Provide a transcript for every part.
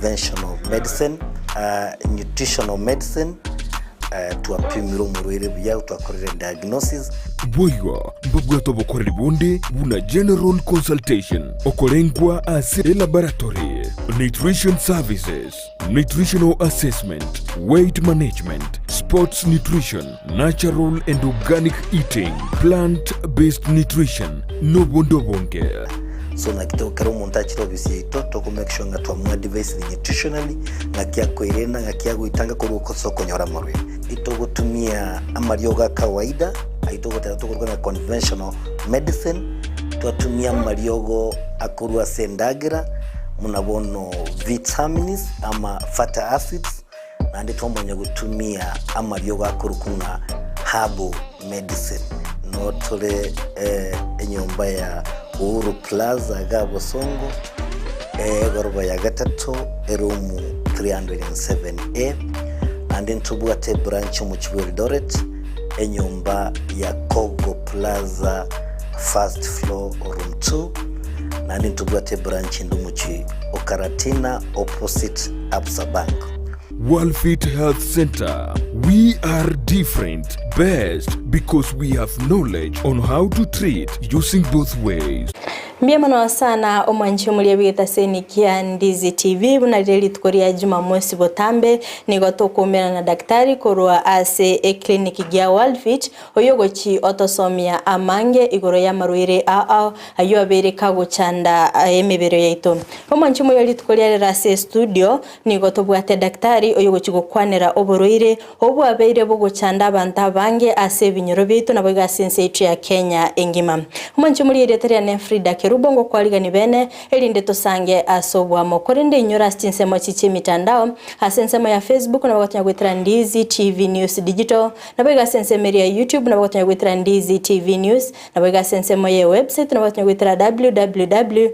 conventional medicine, nutritional medicine, twapimire omorwaire buya, twakorire diagnosis. Boigo mbabwate obokoreri bonde buna general consultation, okorengwa ase elaboratory, nutrition services, nutritional assessment, weight management, sports nutrition, natural and organic eating, plant based nutrition, nobonde obonge. So naki to kera omonto achire ofisi yaito toko make sure ng'a twamoadvisire nutritionally ng'aki akoerenda ng'aki agoitanga korwa ase okonyora amarwaire. Itogotumia amariogo a kawaida ayio togoteba tokoruga ng'a conventional medicine, twatumia amariogo akorwa ase endagera buna bono vitamins ama fatty acids, naende twamanya gotumia amariogo akorokwa ng'a herbal medicine. Noo tore enyomba ya Uhuru Plaza iga Bosongo, egoroba ya gatato, eroom 307A, naende ntobwate ebranch omochie bwa Eldoret, enyomba ya Kogo Plaza first floor room 2, naende ntobwate ebranch ende omochie o Karatina opposite Absa Bank. Worldfit Health Centre, we are different, best because we have knowledge on how to treat using both ways. Mbuya mono sana omwanchi omoria bw'egetaseni kia Ndizi TV buna rire rituko ria Jumamosi botambe nigo tokoumera na daktari korwa ase eclinic gia Worldfit oyio ogochi otosomia amange igoro y'amarwaire ao ao ayio abeire kagochanda emebere yaito. Omwanchi omoria rituko ria rero ase estudio Nigo tobwate daktari oyogochia gokwanera oborwaire obwabeire bogochanda abanto abange ase ebinyoro biaito naboigo ase ense yaito ya Kenya engima. Omonche omoria erieta riane Frida Kerubo ngokwarigani bene erinde tosange ase oboamo. Korende inyora ase chinsemo echi chi'emitandao ase ensemo ya Facebook nabo gotonya goetera Ndizi TV News Digital naboigo ase ensemo eria ya YouTube nabo gotonya goetera Ndizi TV News naboigo ase ensemo ye website nabo gotonya goetera www.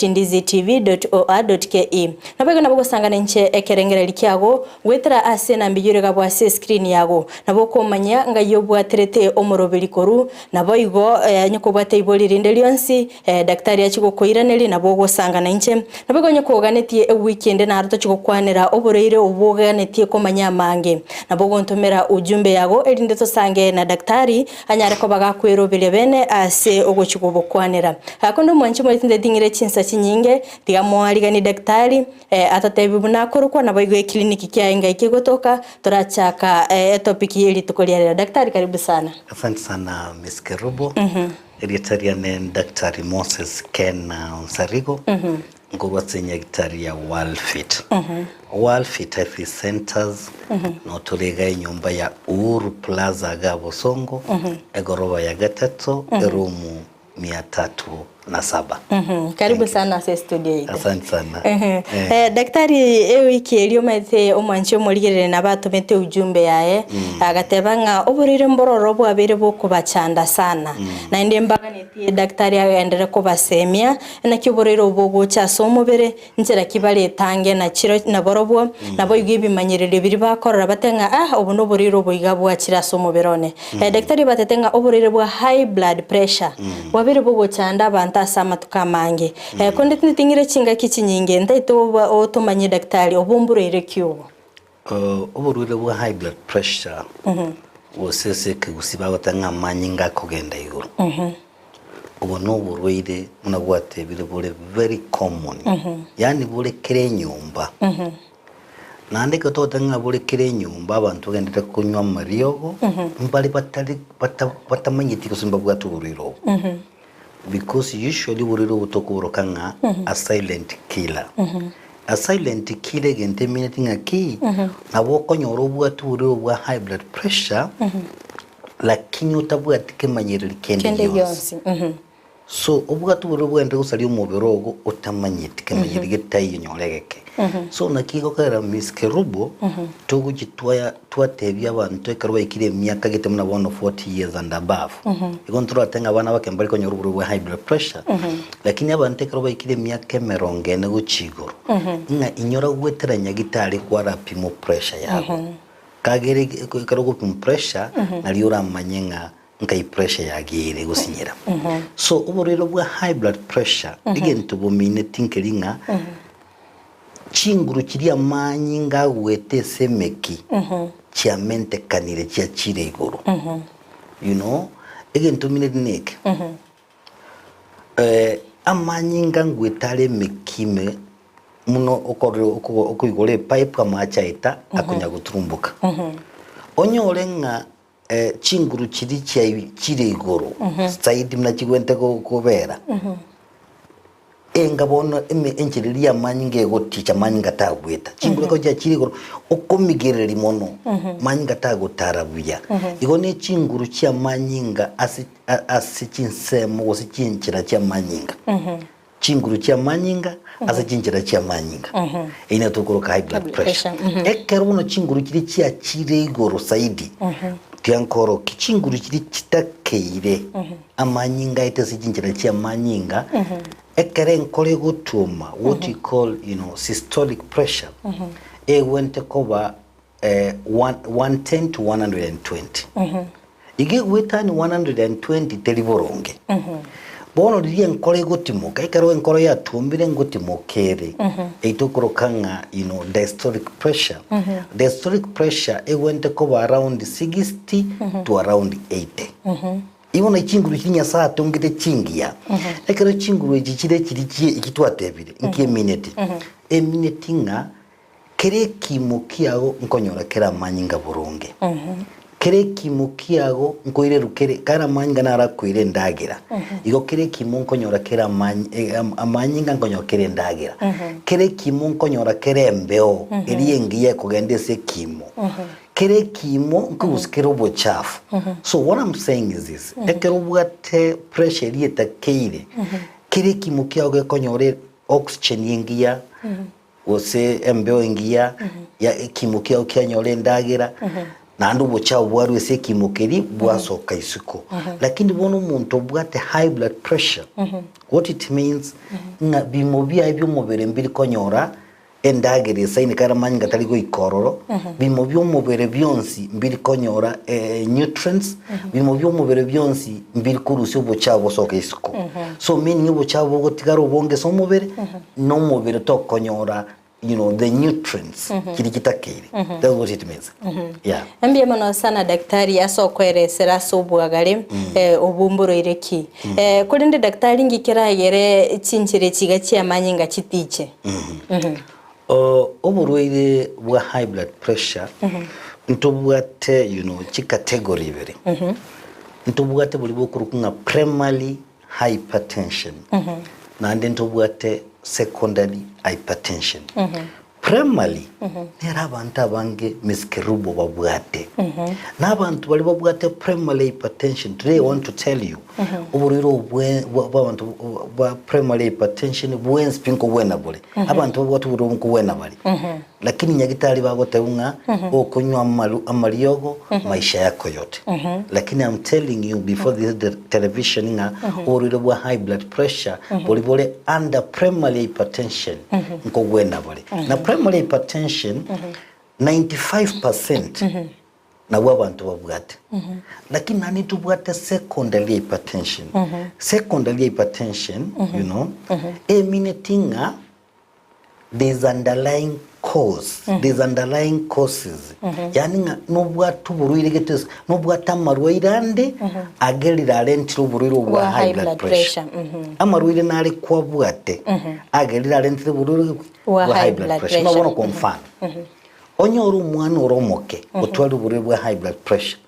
Ndizitv.or.ke. Naboigo nabo ogosangana inche ekerengererio kiago goetera ase enamba eyio ere ase escreen yago. Nabo okomanya ng'ai obwaterete omoroberi korwa, naboigo onye kobwate ibori rinde rionsi, daktari achie gokoiraneria nabo ogosangana inche. Naboigo onye koganetie ewiki ende naro tochie gokwanera oborwaire obwo oganetie komanya amange. Nabo ogontomera ujumbe yago erinde tosange na daktari anyare koba gakweroberia bene ase ogochia kobokwanera. Konde omwanchi omoriti nteting'ire chinsa chinyinge, tiga moariganie daktari, atotebi buna akorokwa naboigo eclinic kiaye ngai kegotoka, torachaka etopic ye rituko ria rero. Daktari karibu sana. Asante sana Miss Kerubo. Erieta riane ni Daktari Moses Ken Onsarigo. Nkorwa ase enyagitari ya Worldfit. Worldfit Health Centers notore iga enyomba ya Uhuru Plaza iga Bosongo, egoroba ya gatato, eroom mia tatu na saba. Karibu sana ase estudio yaito. Asante sana. Ehe. Eh, daktari ewiki eria omanyete omwanchi omorigereri nabo atomete ujumbe yaye agateba ng'a oborwaire mbororo bwabeire bokobachanda sana naende mbaganetie daktari agenderere kobasemia Naki oborwaire obo bogocha ase omobere, nchera ki baretange na chiro naborobwo, naboigo ebimanyererio biria bakorora batebe ng'a ah obo noborwaire obo iga bwachire ase omobere one. Daktari batete ng'a oborwaire bwa high blood pressure bwabeire bogochanda abanto ase amatuko amange. Konde tinting'ire chingaki chinyinge ntaete oba otomanye daktari obo mborwaire ki obo? Oborwaire bwa high blood pressure gose ase ekegusii bagoteba ng'a amanyinga akogenda igoro. Obo noborwaire buna gwatebire bore very common, yaani bore kera enyomba. Naende ekero togoteba ng'a bore kera enyomba abanto bagenderete konywa amariogo, mbare batari bata batamanyeti gose mbabwate oborwaire obo. Because usually oborwaire obo tokoboroka ng'a a silent killer. A silent killer egento emineti ng'a ki, nabo okonyora obwate oborwaire obo bwa high blood pressure, Lakini otabwati kemanyereri kende Kende gionsi. gionsi. Mhm. So obwate oborwaire bwende gosaria omobere ogo otamanyeti kemanyereri getaiyo nyora egeke. So naki egokera Miss Kerubo togochi twaya twatebia abanto ekero baikire emiaka gete buna bono 40 years and above. Igo ntororete ng'a abana abake mbari konyora oborwaire bwa high blood pressure, lakini abanto ekero baikire emiaka emerongo ene gochia igoro, ng'a inyora goetera nyagitari kwarapimwa pressure yago. Kagere ekero ogopima pressure nario oramanye ng'a nkai pressure yageire gosinyera. So oborwaire bwa high blood pressure egento bomineti nkeri ng'a. Chinguru chiria amanyinga agwete ase emeki chiamentekanire chiachire igoro. You know, egento mineti neke. Amanyinga ngwete are emeki ime muno okorora okoigora epipe amache aeta akonya goturumboka. Onyore ng'a chinguru chiria chia chire igoro zaidi buna chigwente kobera, enga bono eme enchera eria y'amanyinga egoticha amanyinga tagweta. Chinguru ekero chiachire igoro, okomigereria mono, manyinga tagotara buya. Igo ne chinguru chi'amanyinga ase ase chinsemo gose chinchera chi'amanyinga. Chinguru chi'amanyinga ase chinchera chi'amanyinga. Eyio nigo tokoroka high blood pressure. Ekero bono chinguru chiria chiachire igoro zaidi, tiga nkorokie, chinguru chiria chitakeire amanyinga aete ase chinchera chi'amanyinga, ekero enkoro egotwoma, what we call you know systolic pressure, egwente koba 110 to 120. Iga egwetani 120 teri boronge. Bono riria enkoro egotimoka, ekero enkoro yatuomire ngotimoka ere, eyio tokoroka ng'a you know diastolic pressure. Diastolic pressure egwente koba around 60 to around 80. Igo na chinguru chiria Nyasae atongete chingiya, ekero chinguru echi chire chiria chie eki twatebire, nki emineti? Emineti ng'a Kera ekiimo kiago nkonyora kere amanyinga boronge, kera ekiimo kiago nkoirerwa kere, kare amanyinga naro akoira endagera, igo kera ekiimo nkonyora kere amanyinga nkonyora kere endagera, kera ekiimo nkonyora kere embeo eria engiya ekogenda ase ekiimo, kera ekiimo nkorusia kere obochafu. So what I'm saying is this, ekero obwate pressure eria etakeire, kera ekiimo kiago gekonyora oxygen engiya, gose embeo engiya ya ekiimo kiao kianyora endagera, naende obochao bwarwa ase ekiimo keria bwasoka isiko. Lakini bono omonto obwate high blood pressure, what it means ng'a bimo biaye bia omobere mbiri konyora endagera esaine kare amanyinga tari goika ororo, bimo bia omobere bionsi mbiri konyora nutrients, bimo bia omobere bionsi mbiri korusia obochao bosoke isiko. So meaning obochao bogotigara obonge ase omobere, na omobere tokonyora you know the nutrients chiria chitakeire. That's what it means. Yeah. Mbuya mono sana daktari ase okoeresera ase obwagare obwo mboroire ki. Korende daktari nki keragere chinchera echi iga chi'amanyinga chitiche? Oborwaire bwa high blood pressure ntobwate you know chicategory ibere. Ntobwate boria bokorokwa ng'a primary hypertension naende ntobwate secondary hypertension. Primary nere abanto abange Miss Kerubo babwate. Na abanto baria babwate primary hypertension today I want to tell you oborwaire obwe bwa bwa abanto bwa primary hypertension bwensi pi nkobwena bore. Abanto babwate oborwaire obo nkobwena bare. Lakini nyagitari bagoteba ng'a okonywa amaru amariogo maisha yako yote. Lakini I'm telling you before this the television ng'a oborwaire bwa high blood pressure bori bore under primary hypertension nkogwena bore. Na primary hypertension 95% nabwo abanto babwate. Lakini naende ntobwate secondary hypertension. Secondary hypertension you know emineti ng'a There's underlying cause, there's underlying causes yaani ng'a nobwate oborwaire gete ase nobwate amarwaire ande agerire arentire oborwaire obo bwa high blood pressure. Amarwaire nare kwabwate agerire arentire oborwaire Bwa bwa high blood pressure. Buna bono kwa mfano, onyore omwana ore omoke otwarire oborwaire bwa high blood pressure,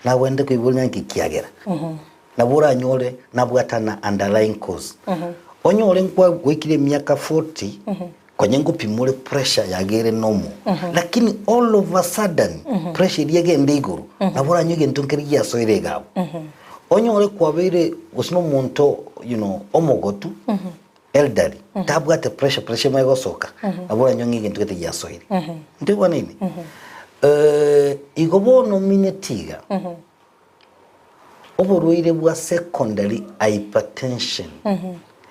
nagwende koiboria ng'a nki kiagera. Nabo oranyore nabwatana underlying cause. Onyore nkwa goikire emiaka 40 konya ngopima ore pressure yagere normal lakini all of a sudden pressure eria egende igoro nabo oranyore egento nkeri giasoire iga abwo. Onyore kwabeire gose na omonto you know omogotu elderly tabwate pressure pressure emanye gosoka nabo oranyore ng'a egento gete giasoire. Ntoigwanaine? Igo bono omineti iga. Oborwaire bwa secondary hypertension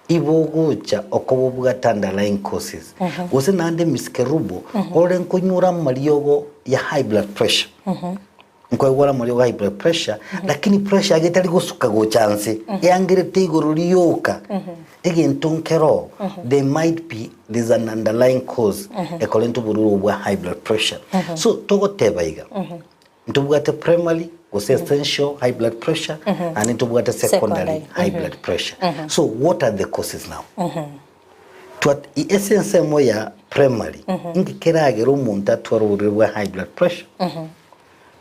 ibogocha okoba obwate underlying causes gose naende Miss Kerubo ore nkonyora amariogo ya high blood pressure. Nkoigwera omoriogo high blood pressure, lakini pressure yake etari gosuka gocha nse, eangerete igoro rioka. Egento nkero, there might be there's an underlying cause ekorenta oborwaire obo bwa high blood pressure. So togoteba iga, ntobwate primary gose essential high blood pressure, naende ntobwate secondary high blood pressure. So what are the causes now? Twa ase ensemo ya primary, inki keragere omonto atware oborwaire bwa high blood pressure?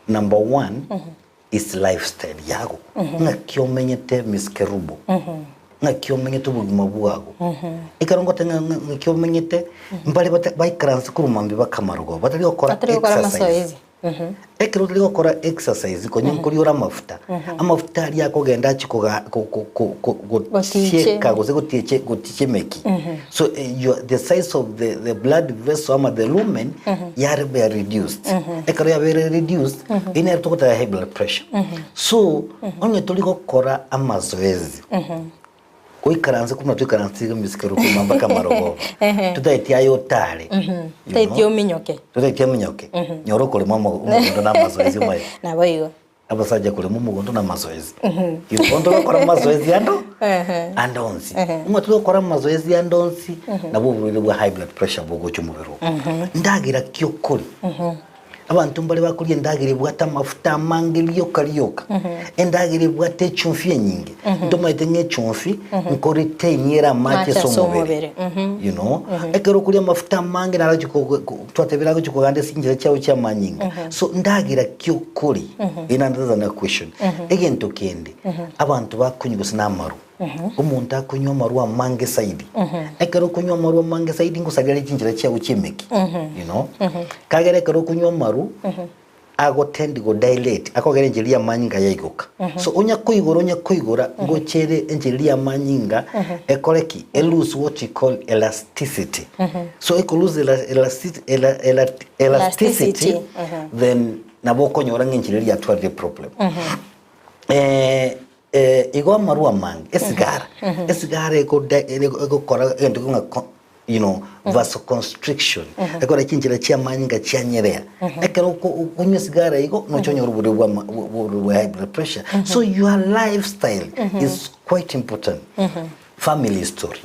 Number one is lifestyle yago, ng'aki omenyete Miss Kerubo, ng'aki omenyete obogima bwago. Ekero ngoteba ng'a ng'a ng'aki omenyete, mbare bata baikaranse korwa mambia mpaka amarogoba, batari gokora Batari gokora exercise. amazoezi. Ekero otari gokora exercise konya nkoria ore amafuta, amafuta aria akogenda achie koga ko- ko- ko- ko- gotieka gose gotieche goticha emeki. So your the size of the the blood vessel ama the lumen yareba reduced. Ekero yabeire reduced, eyio nero togoteba high blood pressure. So onye tori gokora amazoezi, Goikaranse buna toikaranse iga emisiko ere okoruma mpaka amarogoba. Totaeti aye otare. You Totaeti know? ominyoke. Totaeti ominyoke. Nyora okorema omo- omogondo na amazoezi omaye. Naboigo. Abasacha korema omogondo na amazoezi. You know, togokora amazoezi ando ande onsi. Ng'a togokora amazoezi ande onsi, nabo oborwaire bwa high blood pressure bogocha omobere oo. Ndagera ki okoria? Abanto mbare bakoria endagera ebwate amafuta amange rioka rioka, endagera ebwate echumbi enyinge. Ntomaete ng'a echumbi nkoretain ere amache Amache ase ase omobere. omobere, You know, ekero okoria amafuta amange naro agochi ko- ko- twatebire agochi koganda ase chinchera chiago chia amanyinga. So ndagera ki okoria? Eyio naende that's another question. Egento kende, abanto bakonywa gose na amarwa. Omonto akonywa amarwa amange zaidi, ekero okonywa amarwa amange zaidi ngosaria are chinchera chiago chi'emeki, you know. Kagera ekero okonywa amaru, agotendi go dilate, akogera enchera ya amanyinga yaigoka. So onya koigora onya koigora, ngocha ere enchera ya amanyinga ekore ki? E lose what you call elasticity. So eko lose ela- elasticity, ela- ela- elasticity, Elasticity, then nabo okonyora ng'a enchera eria yatwarire problem. Igo amarwa amange, esigara, esigara ekoda egokora egento ng'a ko you know, vasoconstriction, ekora chinchera chi'amanyinga chianyerea. Ekero oko okonywa esigara igo, nocha onyore oborwaire bwa ama oborwaire bwa high blood pressure. So your lifestyle is quite important. Family history,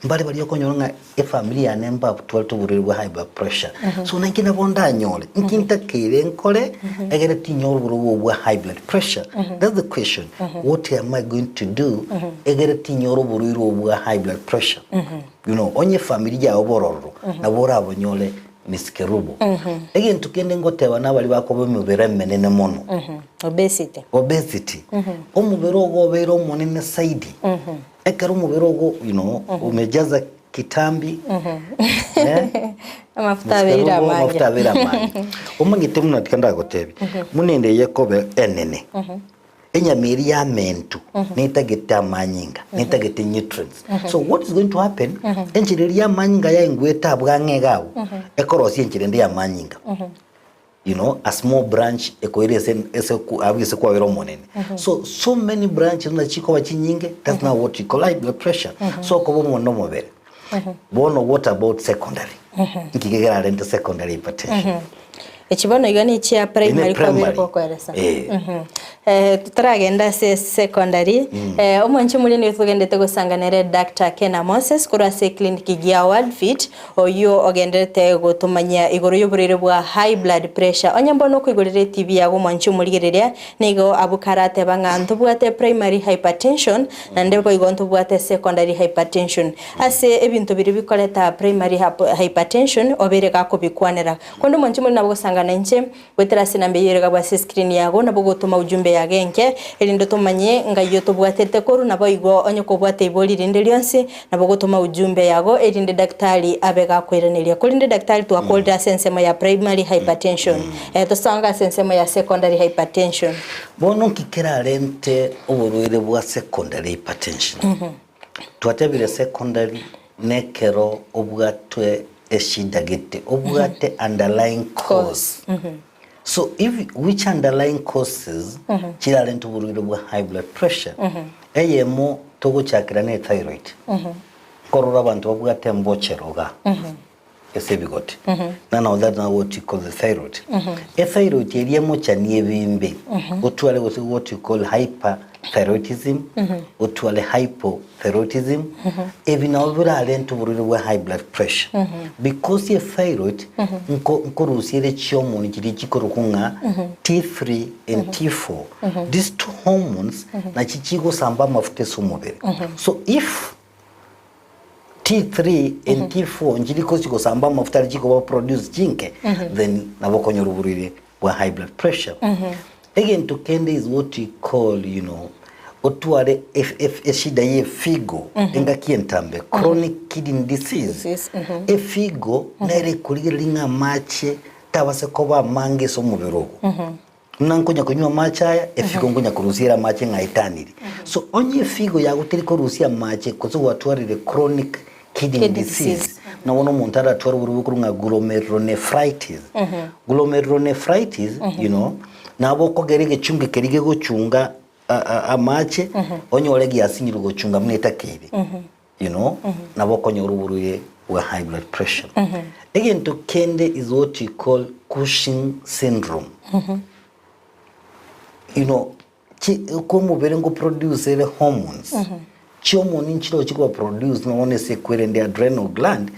mbare baria okonyora ng'a efamiri yane mbabtwarete oborwaire bwa high blood pressure, so nainche nabo ndanyore, inki ntakeire nkore egere tinyore oborwaire obo bwa high blood pressure? That's the question, what am I going to do egere tinyore oborwaire obo bwa high blood pressure? You know, onye efamiri yago borororo, nabo orabonyore Miss Kerubo. Egento kende ngoteba nabaria bakoba emebere emenene mono, Obesity. Obesity. Omobere ogo obeire omonene zaidi. Ekero omobere ogo you know, umejaza kitambi, eh, Amafuta abeire Kerubo, amange. amafuta abeire amange. Omanyete buna tiga ndagotebie, buna ende eye ekoba enene, enyama eria y'amentu netagete amanyinga, netagete nutrients. So what is going to happen, enchera eria y'amanyinga yaenguete abwo ang'e iga abwo, ekorosia enchera ende y'amanyinga. You know, a small branch ekoira ase ase abwo ase kwabera omonene. So, so many branches buna chikoba chinyinge, that's now what you call high blood pressure. So okoba omonene omobere. Bono what about secondary? Nki kegerarente secondary hypertension? Echi bono iga ne chia primary Ene primary. kwabere gokoeresa. Eh. Eh, totaragenda ase secondary, eh, omwanchi omoria nigo togendete gosanga nere Doctor Kena Moses korwa ase eclinic gia Worldfit, oyio ogenderete gotomanyia igoro y'oborwaire bwa high blood pressure. Onye mbono okoigorera etv yago omwanchi omorigereria, nigo abwo karateba ng'a ntobwate primary hypertension, naende boigo ntobwate secondary hypertension. Ase ebinto biria bikoreta primary hypertension, obeire gakobikwanera. Konde omwanchi omoriri nabo ogosanga nainche, Goetera ase enamba eyio ere gabwo ase escreen yago, nabo ogotoma ujumbe yago enke, erinde tomanye ng'ai otobwatete korwa, naboigo onye kobwate ibori rinde rionsi, nabo ogotoma ujumbe yago erinde daktari abe gakoiraneria. Korende daktari twakorire ase ensemo ya primary hypertension, eh, tosange ase ensemo ya secondary hypertension. Bono nki kerarente oborwaire bwa secondary hypertension? Twatebire secondary nekero obwatwe eshida gete, obwate underlying cause. So if which underlying causes chirarente oborwaire bwa high blood pressure, eyemo togochakera ne thyroid, nkorora abanto babwate embochero igaa. Ase ebigoti. None of that now what you call the thyroid. Ethyroid eria emochani ebimbe, otware gose what you call hyperthyroidism, otware hypothyroidism, ebi nabo birarente oborwaire bwa high blood pressure. Because ethyroid nko nkorusia ere chihormone chiria chikorokwa ng'a T3 and T4. These two hormones nachi chigosamba amafuta ase omobere. So if T3 and T4 nchiri kosi gosamba amafuta aria chikoba produce chinke then nabo okonyora oborwaire bwa high blood pressure. Egento kende is what we call you know otware ef- ef- eshida ya efigo engaki entambe chronic kidney disease. Disease, Efigo nere ekorigereria ng'a amache tabase koba amange ase omobere ogo. Buna nkonya konywa amache aya, efigo nkonya korusia ere amache ng'a etanire. So onye efigo yago teri korusia amache gose gwatwarire chronic kidney Kidney disease, disease. buna bono omonto aratware oborwaire bokorwa ng'a glomerulonephritis. Glomerulonephritis, you know, nabo okogera egechungi keria gegochunga a- a- amache, onyore giasinyirwe gochunga buna etakeire. You know, nabo okonyora oborwaire bwa high blood pressure. Egento kende is what we call Cushing syndrome. You know, chi komobere ngo produce ere hormones. Chihormone nchiro chikoba produce nonya bono ase ekwerende adrenal gland,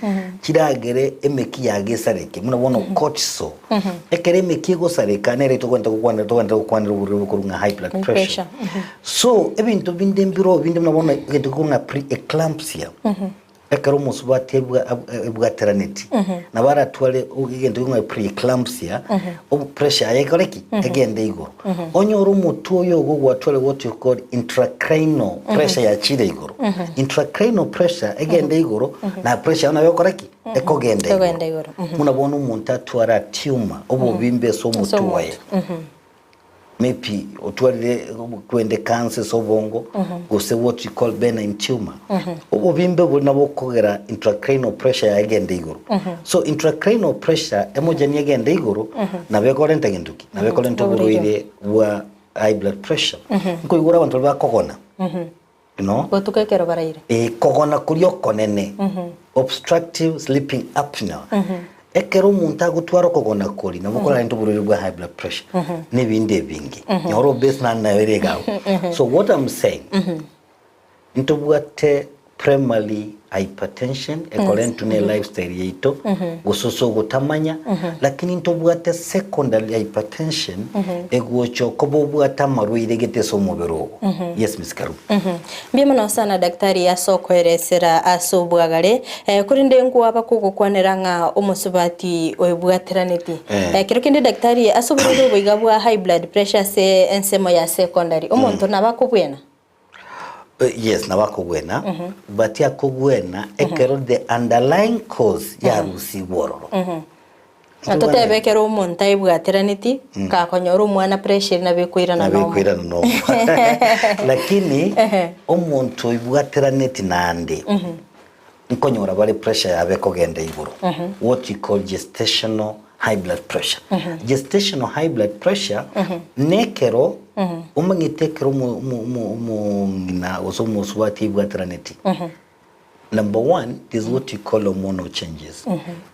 chiragere emeki yago esareke buna bono cortisol. Ekero emeki egosareka nere togwenta gokwanera togwenta gokwanera oborwaire bokorwa ng'a high blood pressure. Pressure. So ebinto binde mbiroo binde buna bono egento gekorwa ng'a pre-eclampsia, ekero omosubati abwa- ab- ebwateraneti, nabo aratware o- egento gekorwa ng'a pre-eclampsia, obo pressure yaye ekore ki? Egende igoro. Onyore omotwe oyo ogo gwatware what you call intracranial pressure yachire igoro. Intracranial pressure egende igoro, na pressure yao nabo egokora ki? Ekogenda Ekogenda igoro. igoro. Buna bono omonto atware a tumor, obobimbe ase Ase omotwe oye. omotwe. Maybe otwarire kwende cancer ase obongo gose what you call benign tumor. Obobimbe boria nabo bokogera intracranial pressure yaye egende igoro. So intracranial pressure emochani egende igoro nabo ekorenta gento ki? Nabo ekorenta Oborwaire. oborwaire bwa high blood pressure. Nkoigora abanto baria bakogona you know, Botuko ekero baraire. Eh, kogona koria okonene, obstructive sleeping apnea. Ekero omonto agotwara okogona koria, nabo okorarente oborwaire bwa high blood pressure, na ebinde ebinge. Nyora obese naende nayo ere iga abwo. So what I'm saying, ntobwate primary hypertension ekorentwe ne lifestyle yaito, gose ase ogotamanya, lakini ntobwate secondary hypertension egocha okoba obwate amarwaire gete ase omobere ogo. Yes Miss Karu. Mbuya mono sana daktari ase okoeresera ase obwagare, korende nkwaba kogokwanera ng'a omosubati oebwateraneti. Ekero kende daktari ase oborwaire obo iga bwa high blood pressure ase ensemo ya secondary, omonto nabo akobwena? Yes nabo akogwena but akogwena ekero the underlying cause yarusigwe ororo. Na totebe ekero omonto aebwateraneti kakonyora omwana pressure ere nabo ekoirana Nabo nomo. ekoirana nomo. Lakini omonto oibwateraneti naende nkonyora bare pressure yabo ekogenda igoro what we call gestational high blood pressure. Gestational high blood pressure nekero omanyete ekero omo- omo- omo- omong'ina gose omosubati aibwateraneti Number one is what you call hormonal changes.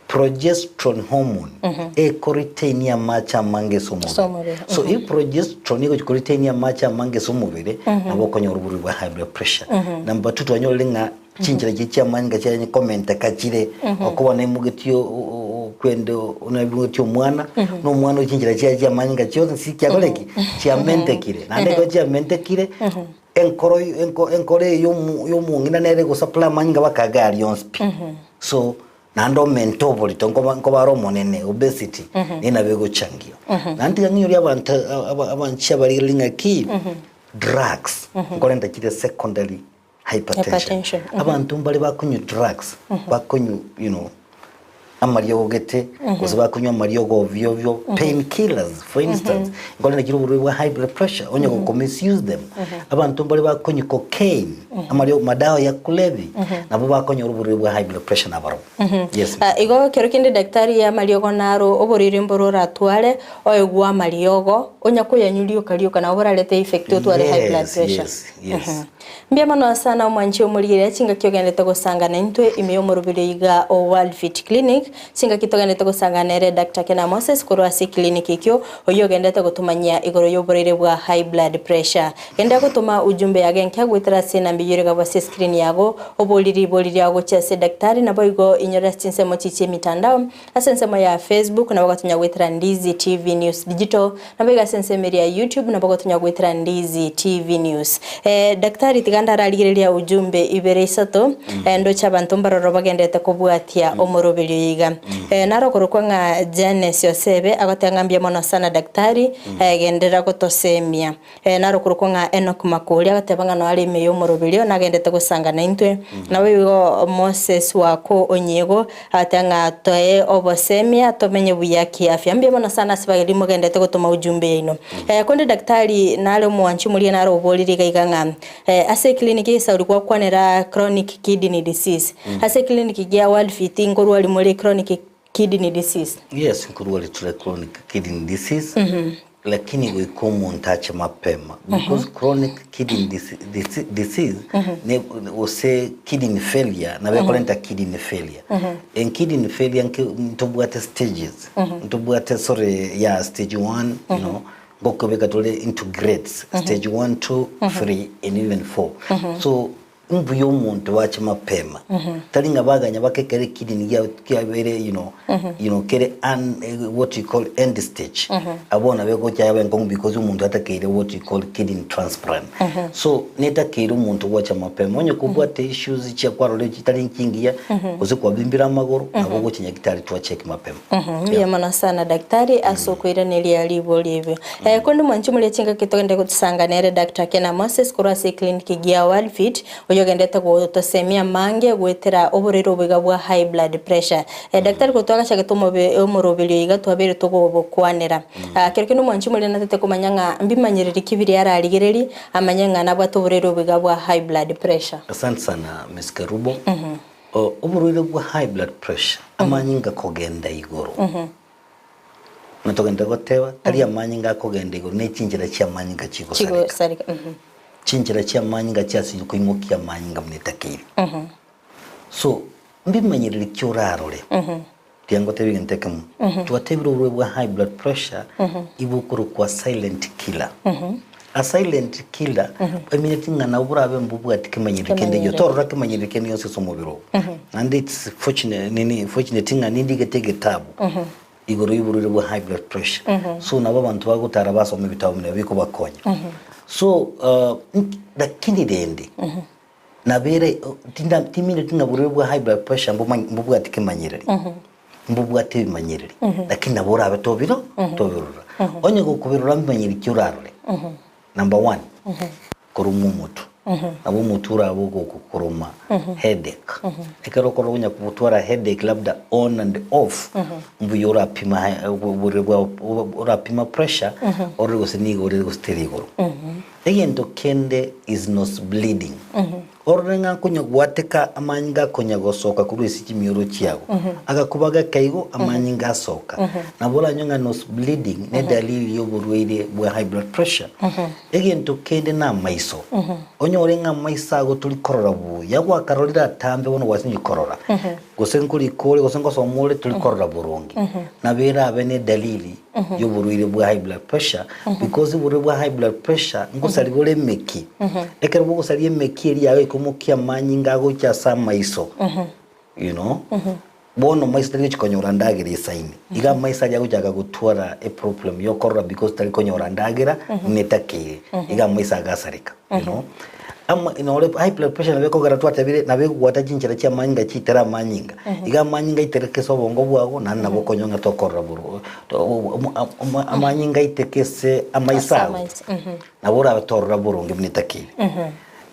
Progesterone hormone ekoretainia amache amange ase Ase omobere. omobere, So if progesterone egochi koretainia amache amange ase omobere, nabo okonyora oborwaire bwa high blood pressure. Number two twanyorire ng'a chinchera chiria chia amanyinga chianye komenteka chire, okoba naimogetie o- o- o- kwende naimogetie omwana, na omwana oyo chinchera chiaye chia amanyinga chionsi chiakora ki? Chiamentekire. Naende ekero chiamentekire, Enkoro enko enkoro eye yomo yomong'ina nere egosupply amanyinga mpaka iga aria onsi pi. So, naende omente oborito nkoba nkoba are omonene, obesity, naende nabo egochangia. Naende tiga ng'inyorie abanto aba abanchi abarigereria ng'aki, drugs, nkorenta chire secondary hypertension. Hypertension, Abanto mbare bakonywa drugs, bakonywa you know, amariogo gete, gose bakonywa amariogo ovyo ovyo, pain killers for instance, nkorenda chire oborwaire bwa high blood pressure, onye goko misuse them. Abanto mbare bakonywa cocaine, amariogo madawa ya kulevya, nabo bakonyora oborwaire bwa high blood pressure nabarobwo. Yes. Ah, igo kero kende daktari amariogo naro oborwaire mboro oratware, oegwe amariogo, onya koyanywa rioka rioka nabo borarete effect otware high blood Yes, pressure. yes, yes. Mbuya mono sana omwanchi omorigereria chingaki ogenderete gosanga naintwe ime y'omorobiri oiga o World Fit Clinic. Clinic, chingaki togenderete gosangana nere Doctor Kena Moses korwa ase eclinic ekio, oyio ogenderete gotomanyia igoro y'oborwaire bwa high blood pressure. Genda gotoma ujumbe yage enke goetera ase enamba eyio ere gabwo ase escreen yago, oborie ribori riago gochia ase daktari naboigo inyore ase chinsemo chichia emitandao Ase ensemo ya Facebook nabo gotonya goetera Ndizi TV News Digital, naboigo ase ensemo eria ya YouTube nabo gotonya goetera Ndizi TV News. Eh, Daktari tiga ndararigereria ujumbe ibere isato, eh, ndoche abanto mbaroro bagenderete kobwatia omoroberio oyo iga. Eh, naro okorokwa ng'a Janice Osebe agoteba ng'a mbuya mono sana daktari, eh, genderera gotosemia. Naro okorokwa ng'a Enock Makori agateba ng'a noare ime y'omoroberio nagendete gosanga naintwe. Naboigo Moses wako Onyiego agateba ng'a toe obosemia tomenye buya kiafya. Mbuya mono sana ase baria mogendete gotoma ujumbe yaino. Konde daktari nare omwanchi omoria nare oborire iga iga ng'a ase eclinic y'esauri gwakwanera chronic kidney disease. Ase eclinic gia World Fit nkorwari more chronic kidney disease? Yes, nkorwari tore chronic kidney disease. Lakini goika omonto ache mapema because chronic kidney disease ne gose kidney failure nabo ekorenta kidney failure. And kidney failure nke ntobwate stages, ntobwate sorry yeah stage one you know ngokobeka tore into grades, stage one, two, three and even four. So Mbuya omonto ache mapema, tari ng'a baganya bake ekero ekidney gia kiabeire you know, you know kere an what you call end stage, abwo nabo egocha yaba enkong'u because omonto atakeire what you call kidney transplant. So netakeire omonto gocha mapema, onye kobwate issues chia kwarorire chitari chingiya, gose kwabimbire amagoro, nabo ogocha nyagetari twacheck mapema. Mbuya mono sana daktari ase okoiraneria ribori ebio. Konde mwanche moria chingaki togende gotusanga nere Doctor Kena Moses korwa ase eclinic gia Worldfit oyo ogendete gotosemia amange goetera oborwaire obo iga bwa high blood pressure. Daktari korwa twagachagete omobe omoroberio iga twabeire togobokwanera. Kero kende omwanchi moria natete komanya ng'a mbimanyereri ki biria ararigererie amanye ng'a nabwate oborwaire obo iga bwa high blood pressure. Asante sana Miss Kerubo. Oborwaire bwa high blood pressure, amanyinga kogenda igoro. Buna togende goteba, tari amanyinga akogenda igoro, ne chinchera chi'amanyinga chigosareka. Chigosareka. Chinchera chi'amanyinga chiasinye koimokia amanyinga buna etakeire. So, mbimanyereri ki orarore? Tiga ngotebie egento ekemo. Twatebire oborwaire bwa high blood pressure, ibokorokwa silent killer. A silent killer, emineti ng'a nabo borabe mbobwati kemanyereri kende gionsi, torora kemanyereri kende gionsi ase omobere oo. Naende it's fortunate nini fortunate ng'a nindigete egetabu igoro y'oborwaire bwa high blood pressure. So nabo abanto bagotara basoma ebitabu buna ebio bikobakonya. So lakini rende, Nabere tinda timineti ng'a borwaire bwa high blood pressure mbomany mbobwati kemanyereri, mbobwate ebimanyereri, lakini nabo orabe tobiro tobirora. Onye gokobirora mbimanyereri ki orarore? Number one, koromwa omotwe, nabo omotwe orabe ogokoroma headache, ekero okorora onya gotwara headache labda on and off, mbuya orapima ha oborwaire bwao orapima pressure orore gose nigo ore gose teri igoro. Egento kende is nose bleeding. Orore ng'a konya gwateka amanyinga akonya gosoka korwa ase chimioro chiago, agakuba gakeigo amanyinga asoka. Nabo oranywe ng'a nose bleeding ne dalili y'oborwaire bwa high blood pressure. Egento kende na amaiso. Onyore ng'a amaiso ago tori korora buya, gwakarorire atambe bono gwasinyire korora. Gose nkorika ore gose ngosoma ore tori korora boronge. Nabo erabe ne dalili y'oborwaire bwa high blood pressure because oborwaire bwa high blood pressure ngosaria bore emeki. Ekero bogosaria emeki eria yago ekomokia amanyinga agocha ase amaiso you know, bono maiso tari gochi konyora ndagera esaine. Iga amaiso aria agochaka gotwara eproblem yokorora because tari konyora ndagera buna etakeire. Iga amaiso agasareka you know. Ama nore high blood pressure nabo ekogera twatebire nabo ekogwata chinchera chia amanyinga chitere amanyinga. Iga amanyinga aitereke ase obongo bwago naende nabo okonywa ng'a tokorora boro amanyinga aiteke ase amaiso Ase ago, amaiso. nabo orabe torora boronge buna etakeire.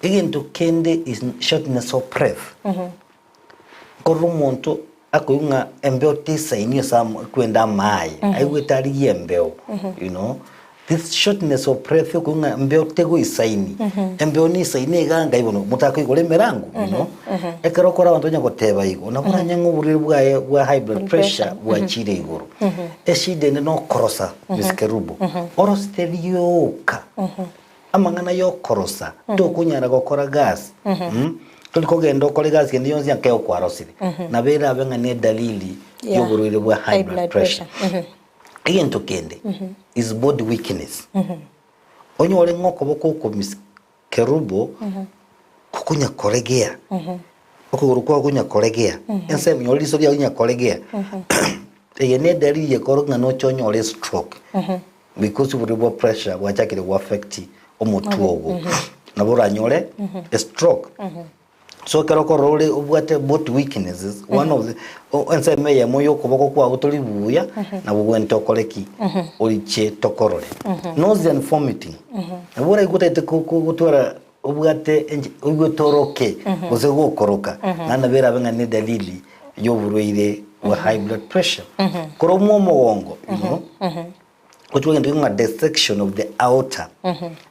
Egento kende is shortness of breath. Nkorora omonto akoigwa ng'a embeo tesaini ase amo kwenda amaye, aigwete arigie embeo, you know. This shortness of breath okoigwa ng'a embeo tegoisaini, embeo neisaine iga ngai bono motakoigora emerango, you know. Ekero okora abanto banya goteba igo, nabo oranye ng'a oborwaire bwaye bwa high blood pressure bwachire igoro. Eshida ende nokorosa, Miss Kerubo, orosete rioka. Amang'ana y'okorosa, tokonyara gokora gasi. Tori kogenda okore egasi ende yonsi ake okwarosire. Nabo erabe ng'a ne edalili Yeah. yoborwaire bwa high High blood blood pressure. pressure. Egento kende is body weakness. Onyore ng'a okoboko okomisi kerubo kokonya koregea, okogoro kwao konya koregea, ensemo nyore riso riao rinya koregea, eye ne edalili ekorokia ng'a noche onyore estroke because oborwaire bwa pressure bwachakire go affect omotwe ogo, nabo oranyore estroke. So ekero okorora ore obwate both weaknesses, one of the o- ensemo eyemo ya okoboko kwago tori buya, nabo obwenerete okore ki? Oriche tokorore. Nausea and vomiting, nabo oraigwe otagete ko- ko- gotwara obwate enche oigwete oroke gose gokoroka, naende nabo erabe ng'a ne dalili ya oborwaire bwa high blood pressure. Koromwa omogongo, you know, Gochia egento ng'a dissection of the aorta.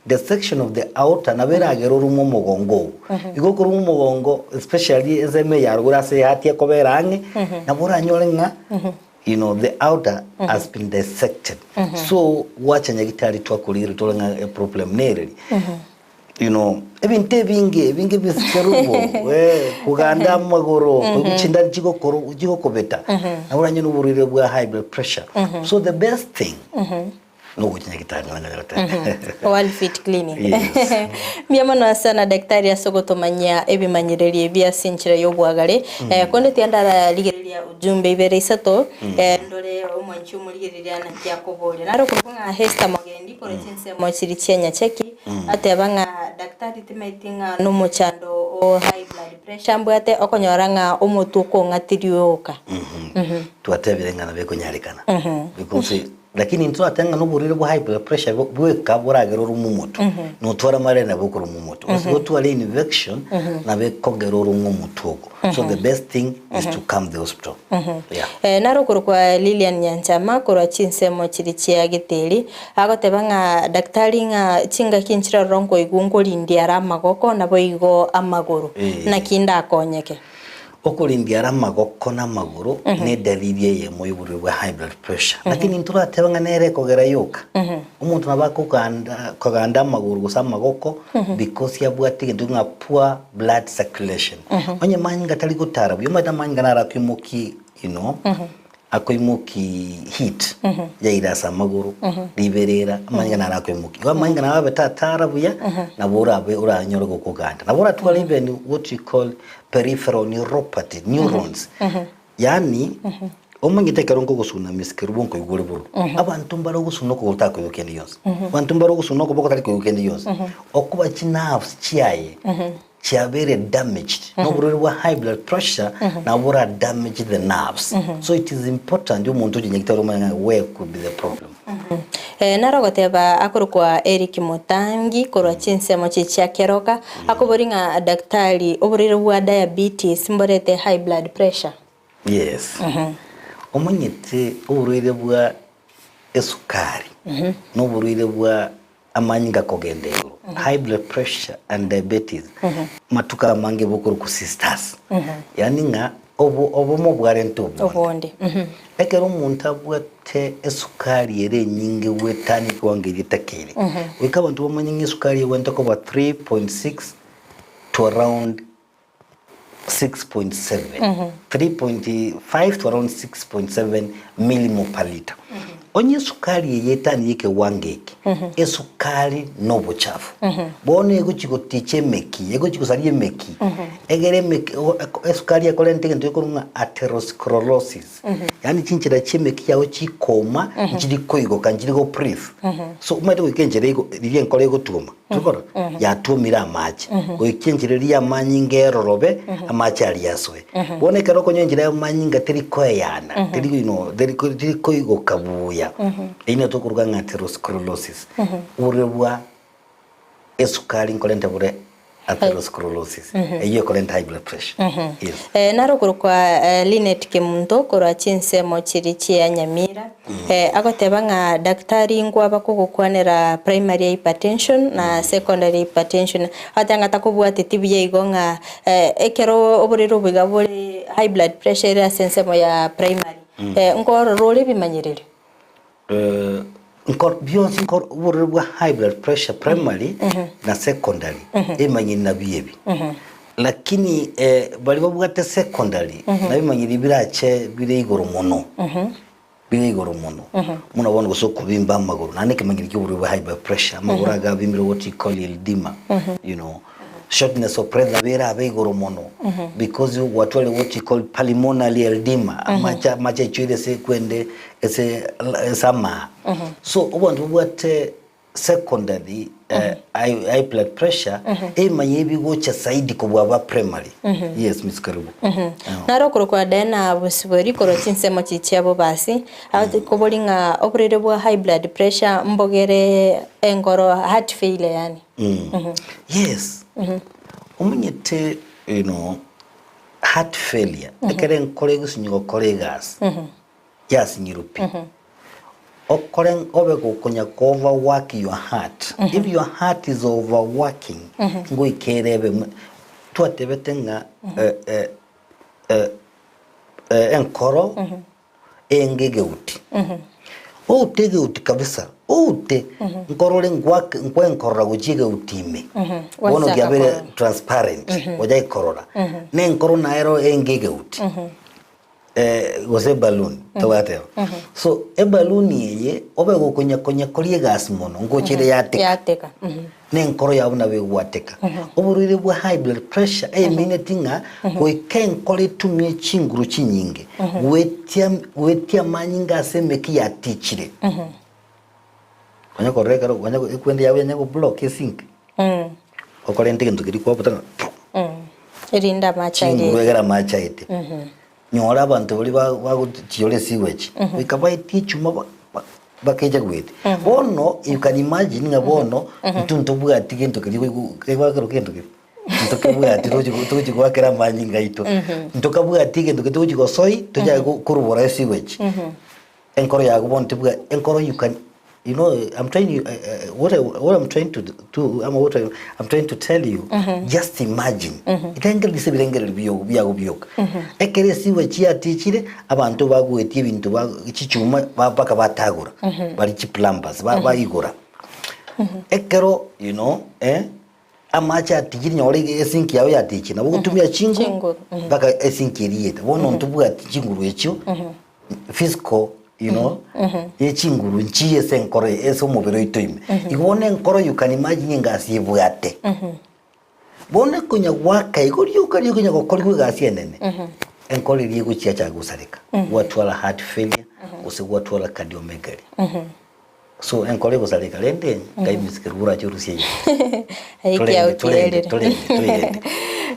Dissection of the aorta nabo eragere orumwe omogongo ogo. Igo okorumwa omogongo especially ensemo eye ya rogoro ase ehati ekobera ang'e, nabo oranyore ng'a you know the aorta has been dissected. So gwacha nyagitari twakorire tore ng'a eproblem nereri. You know, ebinto ebinge ebinge bisikerubo eh, koganda amagoro chindari chigokoro chigokobeta nabo oranyore oborwaire bwa high blood pressure so the best thing nogochia nyagitari nonya nyagetari. World Fit Clinic. Yes. Mbuya mono sana daktari ase ogotomanyia ebimanyererio ebi ase enchera ya obwagare. Eh, konde tiga ndararigereria ujumbe ibere isato, eh, ndore omwanchi omorigereria naki akoboria. Naro okorokwa ng'a Hester Mogendi korwa chinsemo chiria chia Nyacheki. Ateba ng'a daktari timaeti ng'a nomochando o high blood pressure mbwate okonyora ng'a omotwe okong'atirie oka. Twatebire ng'a nabo ekonyarekana because lakini intwe twateba ng'a noborwaire bwa high blood pressure bweka boragere oromwe omotwe notware amarere nabo okoromwa omotwe gose gotware infection nabo ekogera oromwe omotwe ogo so the best thing is to come the hospital yeah. Eh, naro okorokwa Lilian Nyanchama korwa chinsemo chiria chia Giteri, agoteba ng'a daktari ng'a chingaki nchirororo nkoigwa nkorindia are amagoko naboigo amagoro, Eh. naki ndakonyeke? Okorindia are amagoko na amagoro ne edalili eyemo y'oborwaire bwa high blood pressure. Lakini ntoratebe ng'a nere ekogera yoka. Omonto nabo akoganda koganda amagoro gose amagoko because abwate egento ng'a poor blood circulation. Onye manyinga tari gotara buya, omanyete amanyinga naro akoimokia you know, akoimokia heat yaira ase amagoro, riberera, amanyinga naro akoimokia. Igo amanyinga nabo abe tatara buya, nabo orabe oranyore gokoganda. Nabo oratware even what we call peripheral neuropathy, neurons. Yaani, omanyete ekero nkogosuna Miss Kerubo nkoigwa ore bororo. Abanto mbare ogosuna okogoro takoigwa kende gionsi. Abanto mbare ogosuna okoboko tari koigwa kende gionsi. Okoba chinerves chiaye chiabeire damaged noborwaire bwa high blood pressure nabo bora damage the nerves. So it is important omonto oche nyagitari omanye ng'a where could be the problem. Eh, naro ogoteba akorokwa Eric Mutangi korwa chinsemo chi chia Keroka, akobori ng'a daktari oborwaire bwa diabetes mborete high blood pressure. Yes. Omanyete oborwaire bwa esukari na oborwaire bwa amanyinga kogenda igoro, high blood pressure and diabetes, matuko amange bokorokwa sisters. Yaani ng'a obo obomo bwarente obonde. Obonde. Ekero omonto abwate esukari ere enyinge goetania ekiwango eria etakeire, goika abanto bamanye ng'a esukari egwenerete koba 3.6 to around 6.7, 3.5 to around 6.7 millimole per litre. Onye esukari eye etanirie ekewango eke, esukari nobochafu. Bono egochi goticha emeki, egochi gosaria emeki, egere emeki o- eko- esukari ekorenta egento gekorwa ng'a atherosclerosis. Yaani chinchera chia emeki yago chikoma, nchiri koigoka, nchiri go breathe. So omanyete goika enchera igo riria enkoro egotwoma, torikora? Yatwomire amache, goika enchera eria ya amanyinga erorobe, amache aria asoe. Bono ekero okonywa enchera ya amanyinga teri koeyana, teri you know, teri ko teri koigoka buya, eyio nigo tokoruga ng'a atherosclerosis. Oborwaire bwa esukari nkorente bore atherosclerosis, eyio ekorenta high blood pressure. Yes. Eh, naro okorokwa eh, Linet Kemunto korwa chinsemo chiria chia Nyamira eh, agoteba ng'a daktari nkwaba kogokwanera primary hypertension na secondary hypertension agoteba ng'a takobwateti buya igo ng'a eh, ekero oborwaire obo iga bore high blood pressure ere ase ensemo ya primary eh, nkorora ore ebimanyererio. Nko bionsi nko oborwaire bwa high blood pressure primary na secondary emanyiri nabio ebi. Lakini eh, baria babwate secondary nabimanyiri birache bire igoro mono bire igoro mono buna bono gose okobimba amagoro naende ekemanyiri kia oborwaire bwa high blood pressure amagoro aga abimbire what you call edema you know shortness of breath nabo erabe igoro mono because gwatwarire what you call pulmonary edema amache amache aichoire ase ekwende ase ase amaa so abanto babwate secondary high, high blood pressure emanye ebigocha zaidi kobua ba primary yes Miss Karibu Naro okorokwa Diana Bosibori korwa chinsemo chichia Bobasi, agotokobori ng'a oborwaire bwa high blood pressure mbogere engoro heart failure yaani. Yes omanyete you know heart failure ekero enkoro egosinywa gokora egasi yasinyirwe pi okore obe gokonya ko overwork your heart if your heart is overworking ngoika erebe twatebete ng'a eh, eh, eh, eh, enkoro enge egeuti oute egeuti kabisa oute nkorore ngwake nkwenkorora gochia egeuti ime bono Gwachaka kiabeire korora. transparent ochakorora na enkoro naero enge egeuti Eh, gose ebaluni togateba so ebaluni eye obe gokonya konya koria egasi mono ngocha ere yateka Yateka. Mhm. na enkoro yabo nabo egwateka oborwaire bwa high blood pressure emineti ng'a goika enkoro etumie chinguru chinyinge goetia goetia amanyinga ase emeki yatichire Konya korora ekero konya ekwende yabo yanya go block esink okorenta egento keria kwabuta ng'a pu. Erinde amache aye Chinguru egere amache aete. Nyora abanto baria ba- bagochiora esewage, goika baetie echuma ba- ba- bakecha goetia. Bono you can imagine ng'a bono intwe ntobwati gento keria goigo kegwakera gento keria, ntokebwati tochi tochi goakera amanyinga aito. Ntokabwati egento keria togochi gosoi tochake korubora esewage. Enkoro yago bono tibwa enkoro you can you know I'm trying you, uh, uh, what, I, what I'm trying to do ama what I, I'm trying to tell you just imagine itengereri ase ebirengereri bio- biago bioka ekero esiwe chiatichire abanto bagoetia ebinto ba chichuma ba- mpaka batagora bari chiplumbers ba- baigora ekero you know eh, Amache atichire nyora esinki yao yatichire nabo ogotumia chinguru Chinguru, mpaka esinki eria eyete. Bono ntobwati chinguru echio physical you know ye chinguru nchiyo ase enkoro ase omobere oito ime. Igo bono enkoro you can imagine engasi ebwate. Bono ekonya goaka igo rioka rioka onya gokorigwa egasi enene, enkoro eria egochia yachaka gosareka, gwatwara heart failure gose gwatwara cardiomegaly. So enkoro egosareka rende ngai misike rurache orusie iga. Aye Torende, kiao torende, kierire. torende, toirende.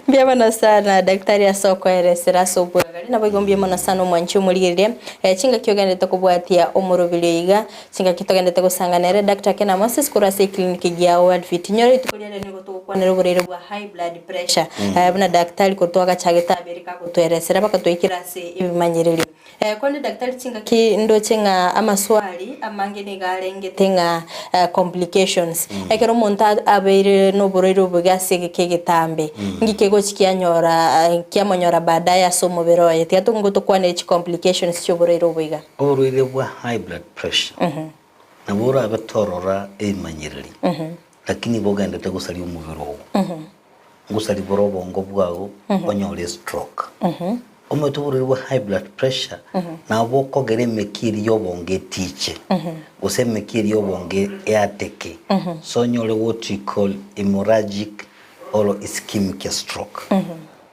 Mbuya mono sana daktari ase okoeresera ase obwegari naboigo mbuya mono sana omwanchi omorigereria eh, chingaki ogenderete kobwatia omoroberio iga chingaki togenderete gosanga nere Doctor Kena Moses korwa ase eclinic gia World Fit. Nyora rituko riarero nigo togokwanera oborwaire bwa high blood pressure eh, buna daktari korwa twagachagete abere kagotoeresera mpaka twaikire ase ebimanyererio. Korende daktari chingaki ndoche ng'a amaswali amange nigo arengete ng'a complications. Ekero omonto abeire noborwaire obobe ase egeka egetambe, nki kegochi kianyora kiamonyora baadaye ase omobere oye? Tiga tong'u tokwanere chicomplications chia oborwaire obo iga. Oborwaire bwa high blood pressure nabo orabe torora ebimanyereri lakini bogendete gosaria omobere ogo. Ngosari bore obongo bwao onyore estroke. Omanyete oborwaire bwa high blood pressure nabo bokogera emekia eria ya obongo etiche gose emekia eria ya obongo eateke so onyore what we call hemorrhagic or ischemic stroke.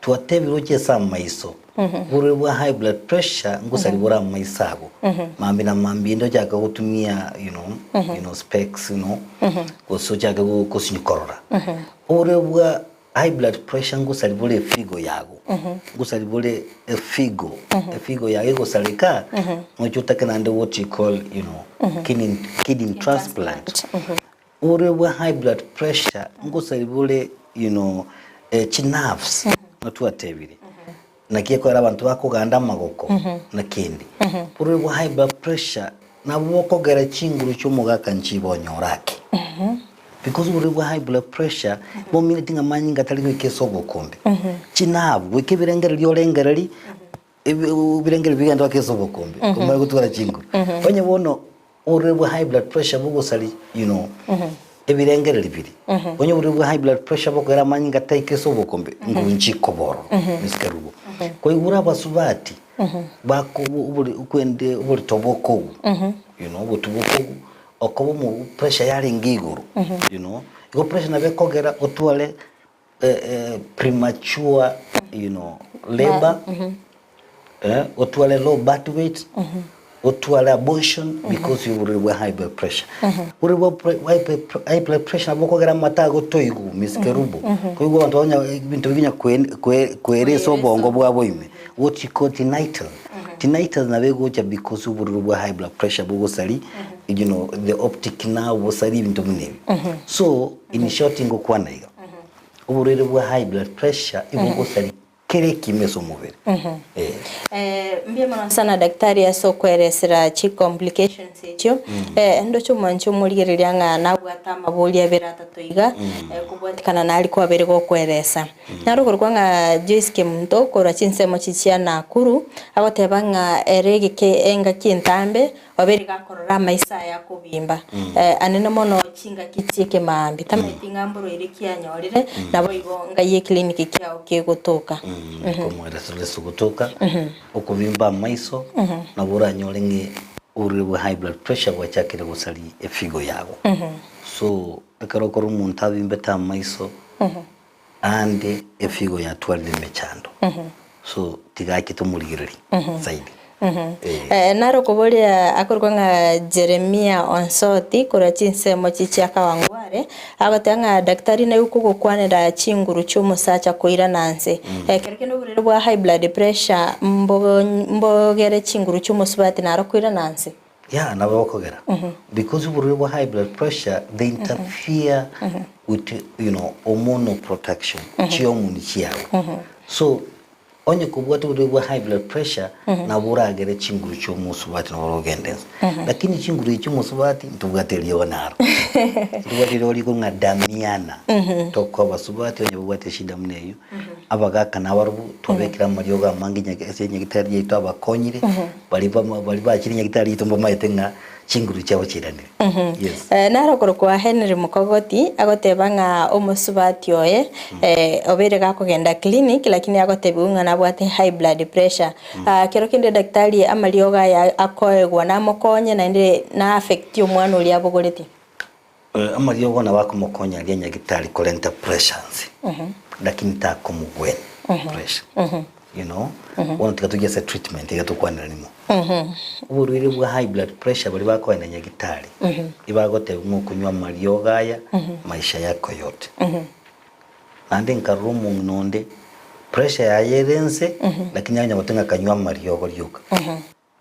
Twatebire oche ase amaiso, oborwaire bwa high blood pressure ngosari bore amaiso ago mambia na mambia ende ochake gotumia you know, you know specs you know gose ochake gosinywa korora. Oborwaire bwa high blood pressure ngosari bore efigo yago, ngosari bore efigo, efigo yago egosareka, noche otake naende what you call you know, kidney, kidney transplant. Oborwaire bwa high blood pressure ngosari bore you know, eh, chinerves notwatebire naki ekogera abanto bakoganda amagoko na kende. Oborwaire bwa high blood pressure nabo bokogera chinguru chia omogaka nchibe onyore ake. Because oborwaire bwa high blood pressure bomineti ng'a amanyinga atari goika ase obokombe. Chinabu, goika ebirengererio orengereri, ebi ebirengererio bigende mpaka ase obokombe, omanye gotwara chinguru. Onye bono oborwaire bwa high blood pressure bogosari you know. Ebirengereri biria, onye oborwaire bwa high blood pressure bokoira amanyinga taika ase obokombe, nguru nchikoba ororo, Miss Kerubo. Koigure abasubati, bako obori okwende oborito bokogu, you know, obotu bokogu, okoba omo pressure yarenge igoro, you know, igo pressure nabo ekogera otware premature you know, labour, otware low birth weight, otware abortion because y'oborwaire bwa high blood pressure. Oborwaire bwa pre- high blood- high blood pressure nabo bokogera amato agotoigwa Miss Kerubo, koigwa abanto bakonya ebinto binya kwe- kwe- kweresa obongo bwabo ime, what you call tinnitus. Tinnitus nabo egocha because oborwaire bwa high blood pressure bogosari you know, the optic nerve bosari ebinto buna ebi. So in short ngokwana iga, oborwaire bwa high blood pressure igo bogosari kera ekimo ase omobere. Eh. Eh, mbuya mono sana daktari ase okoeresera chi complications echio. Eh, ndoche omwanchi omorigereria ng'a nabwate amabori abere atato iga, eh, kobwatikana nari kwabere gokoeresa. Naro okorokwa ng'a Joyce Kemunto korwa chinsemo chichia Nakuru, agoteba ng'a ere egeke engaki entambe Obeire gakorora amaiso aye akobimba, anene mono chingaki chi'ekemaambia, tamaeti ng'a mborwaire ki anyorire, naboigo ngai ekliniki kiao kegotoka. Komoereseresia gotoka, okobimba amaiso, nabo oranyore ng'a oborwaire bwa high blood pressure bwachakire gosaria efigo yago. So, ekero okorora omonto abimbete amaiso, Naende efigo yatwarire emechando, so tiga ache tomorigererie zaidi. Eh. Naro okoboria akorokwa ng'a Jeremia Onsoti korwa chinsemo chichia Kawangware, agoteba ng'a daktari naigwe kogokwanera chinguru chi'omosacha koirana nse. Ekero kende oborwaire bwa high blood pressure mbo mbogere chinguru chi'omosubati naro koirana nse. Yeah, nabo bakogera because oborwaire bwa high blood pressure they interfere with you know hormonal protection chihormone chiago so onye kobwate oborwaire bwa high blood pressure nabo oragere chinguru chia omosubati nabo orogende nse lakini chinguru echi omosubati ntobwate eriogo naro ntobwate eriogo riko ng'a damiana tokoa abasubati onye babwate eshida buna eywo abagaka nabarobwo twabekire amariogo amange ase enyagitari yaito abakonyire Baria bamo baria bachire nyagitari yaito mbamaete ng'a chinguru chiabo chiiranire. Yes. Naro okorokwa Henry Mukogoti agoteba ng'a omosubati oye obeire gakogenda clinic lakini agotebiwa ng'a nabwate high blood pressure. Kero kende daktari amariogo aya akoegwa namokonye naende na affect omwana oria abogoretie. Amariogo nabo akomokonya aria nyagitari korenta pressure nse lakini takomogwenia pressure you know bono tiga togie ase treatment iga tokwanera nimo oborwaire bwa high blood pressure baria bakoenda nyagitari ibagotebia ng'a okonywa amariogo aya maisha yako yote naende nkarora omong'ina onde pressure yaye ere nse lakini aye onye ng'a kanywa amariogo rioka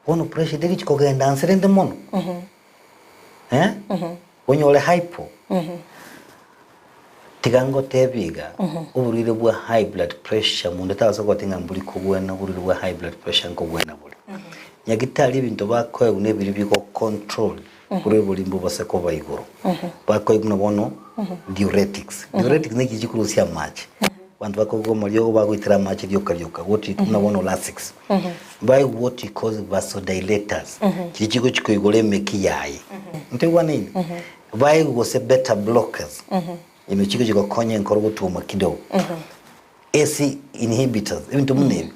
Bono pressure tegochi kogenda nse rende mono eh, onyore hypo. Tiga ngotebie iga, oborwaire bwa high blood pressure monto tagose kogotebia ng'a mbori kogwena oborwaire bwa high blood pressure nkogwena bore. Nyagitari ebinto bakoegwa na ebiria bigo control oborwaire boria mbobase koba igoro. Bakoegwa buna bono diuretics, diuretics nechiri chikorusia amache, abanto bakogwa amariogo bagoitera amache rioka rioka, what you buna bono lasix. By what you call vasodilators, chiria chigochi koigora emeki yaye. Ntoigwanaine? Baegwe gose beta blockers, ime chigochi gokonya enkoro gotwoma kidogo. ACE inhibitors, ebinto buna ebi.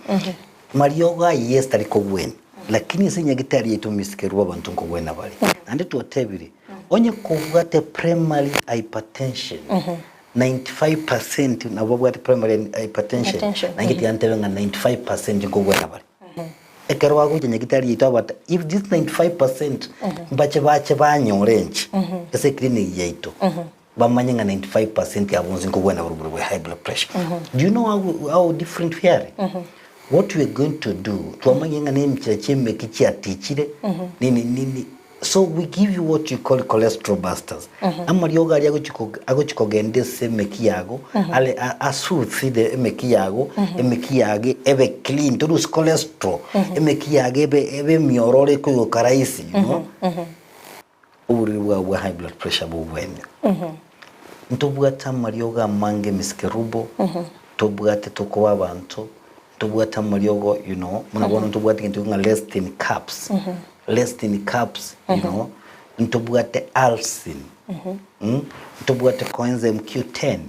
Mariogo aya yes tari kogwenia, lakini ase enyagitari yaito misike rwa abanto nkogwena bare. Naende twatebire, onye kobwate primary hypertension, 95% nabo babwate primary hypertension, Hypertension, nainche tiga ntebe ng'a 95% nkogwena bare. Ekero bagocha nyagitari yaito abata if this 95% mbache bache banyore inche ase eclinic yaito bamanye ng'a 95% abo bonsi nkogwena bare oborwaire bwa high blood pressure. Do you know how, how different we are? What we are going to do, twamanyire ng'a na emichera chia emeki chiatichire, nini nini So we give you what you call cholesterol busters. Amariogo aria agochi ko- agochi kogenda ase emeki yago, are a- asuthire emeki yago, emeki yago ebe clean, torusie cholesterol, emeki yago ebe ebe emiororo ekoigoka rahisi, you know. Oborwaire bwao bwa high blood pressure bobwene. Ntobwate amariogo amange Miss Kerubo, tobwate tokoba abanto, Ntobwate amariogo you know, buna bono ntobwate egento ng'a Lestin caps, Lestin caps you know, ntobwate Alsin. Ntobwate coenzyme Q10,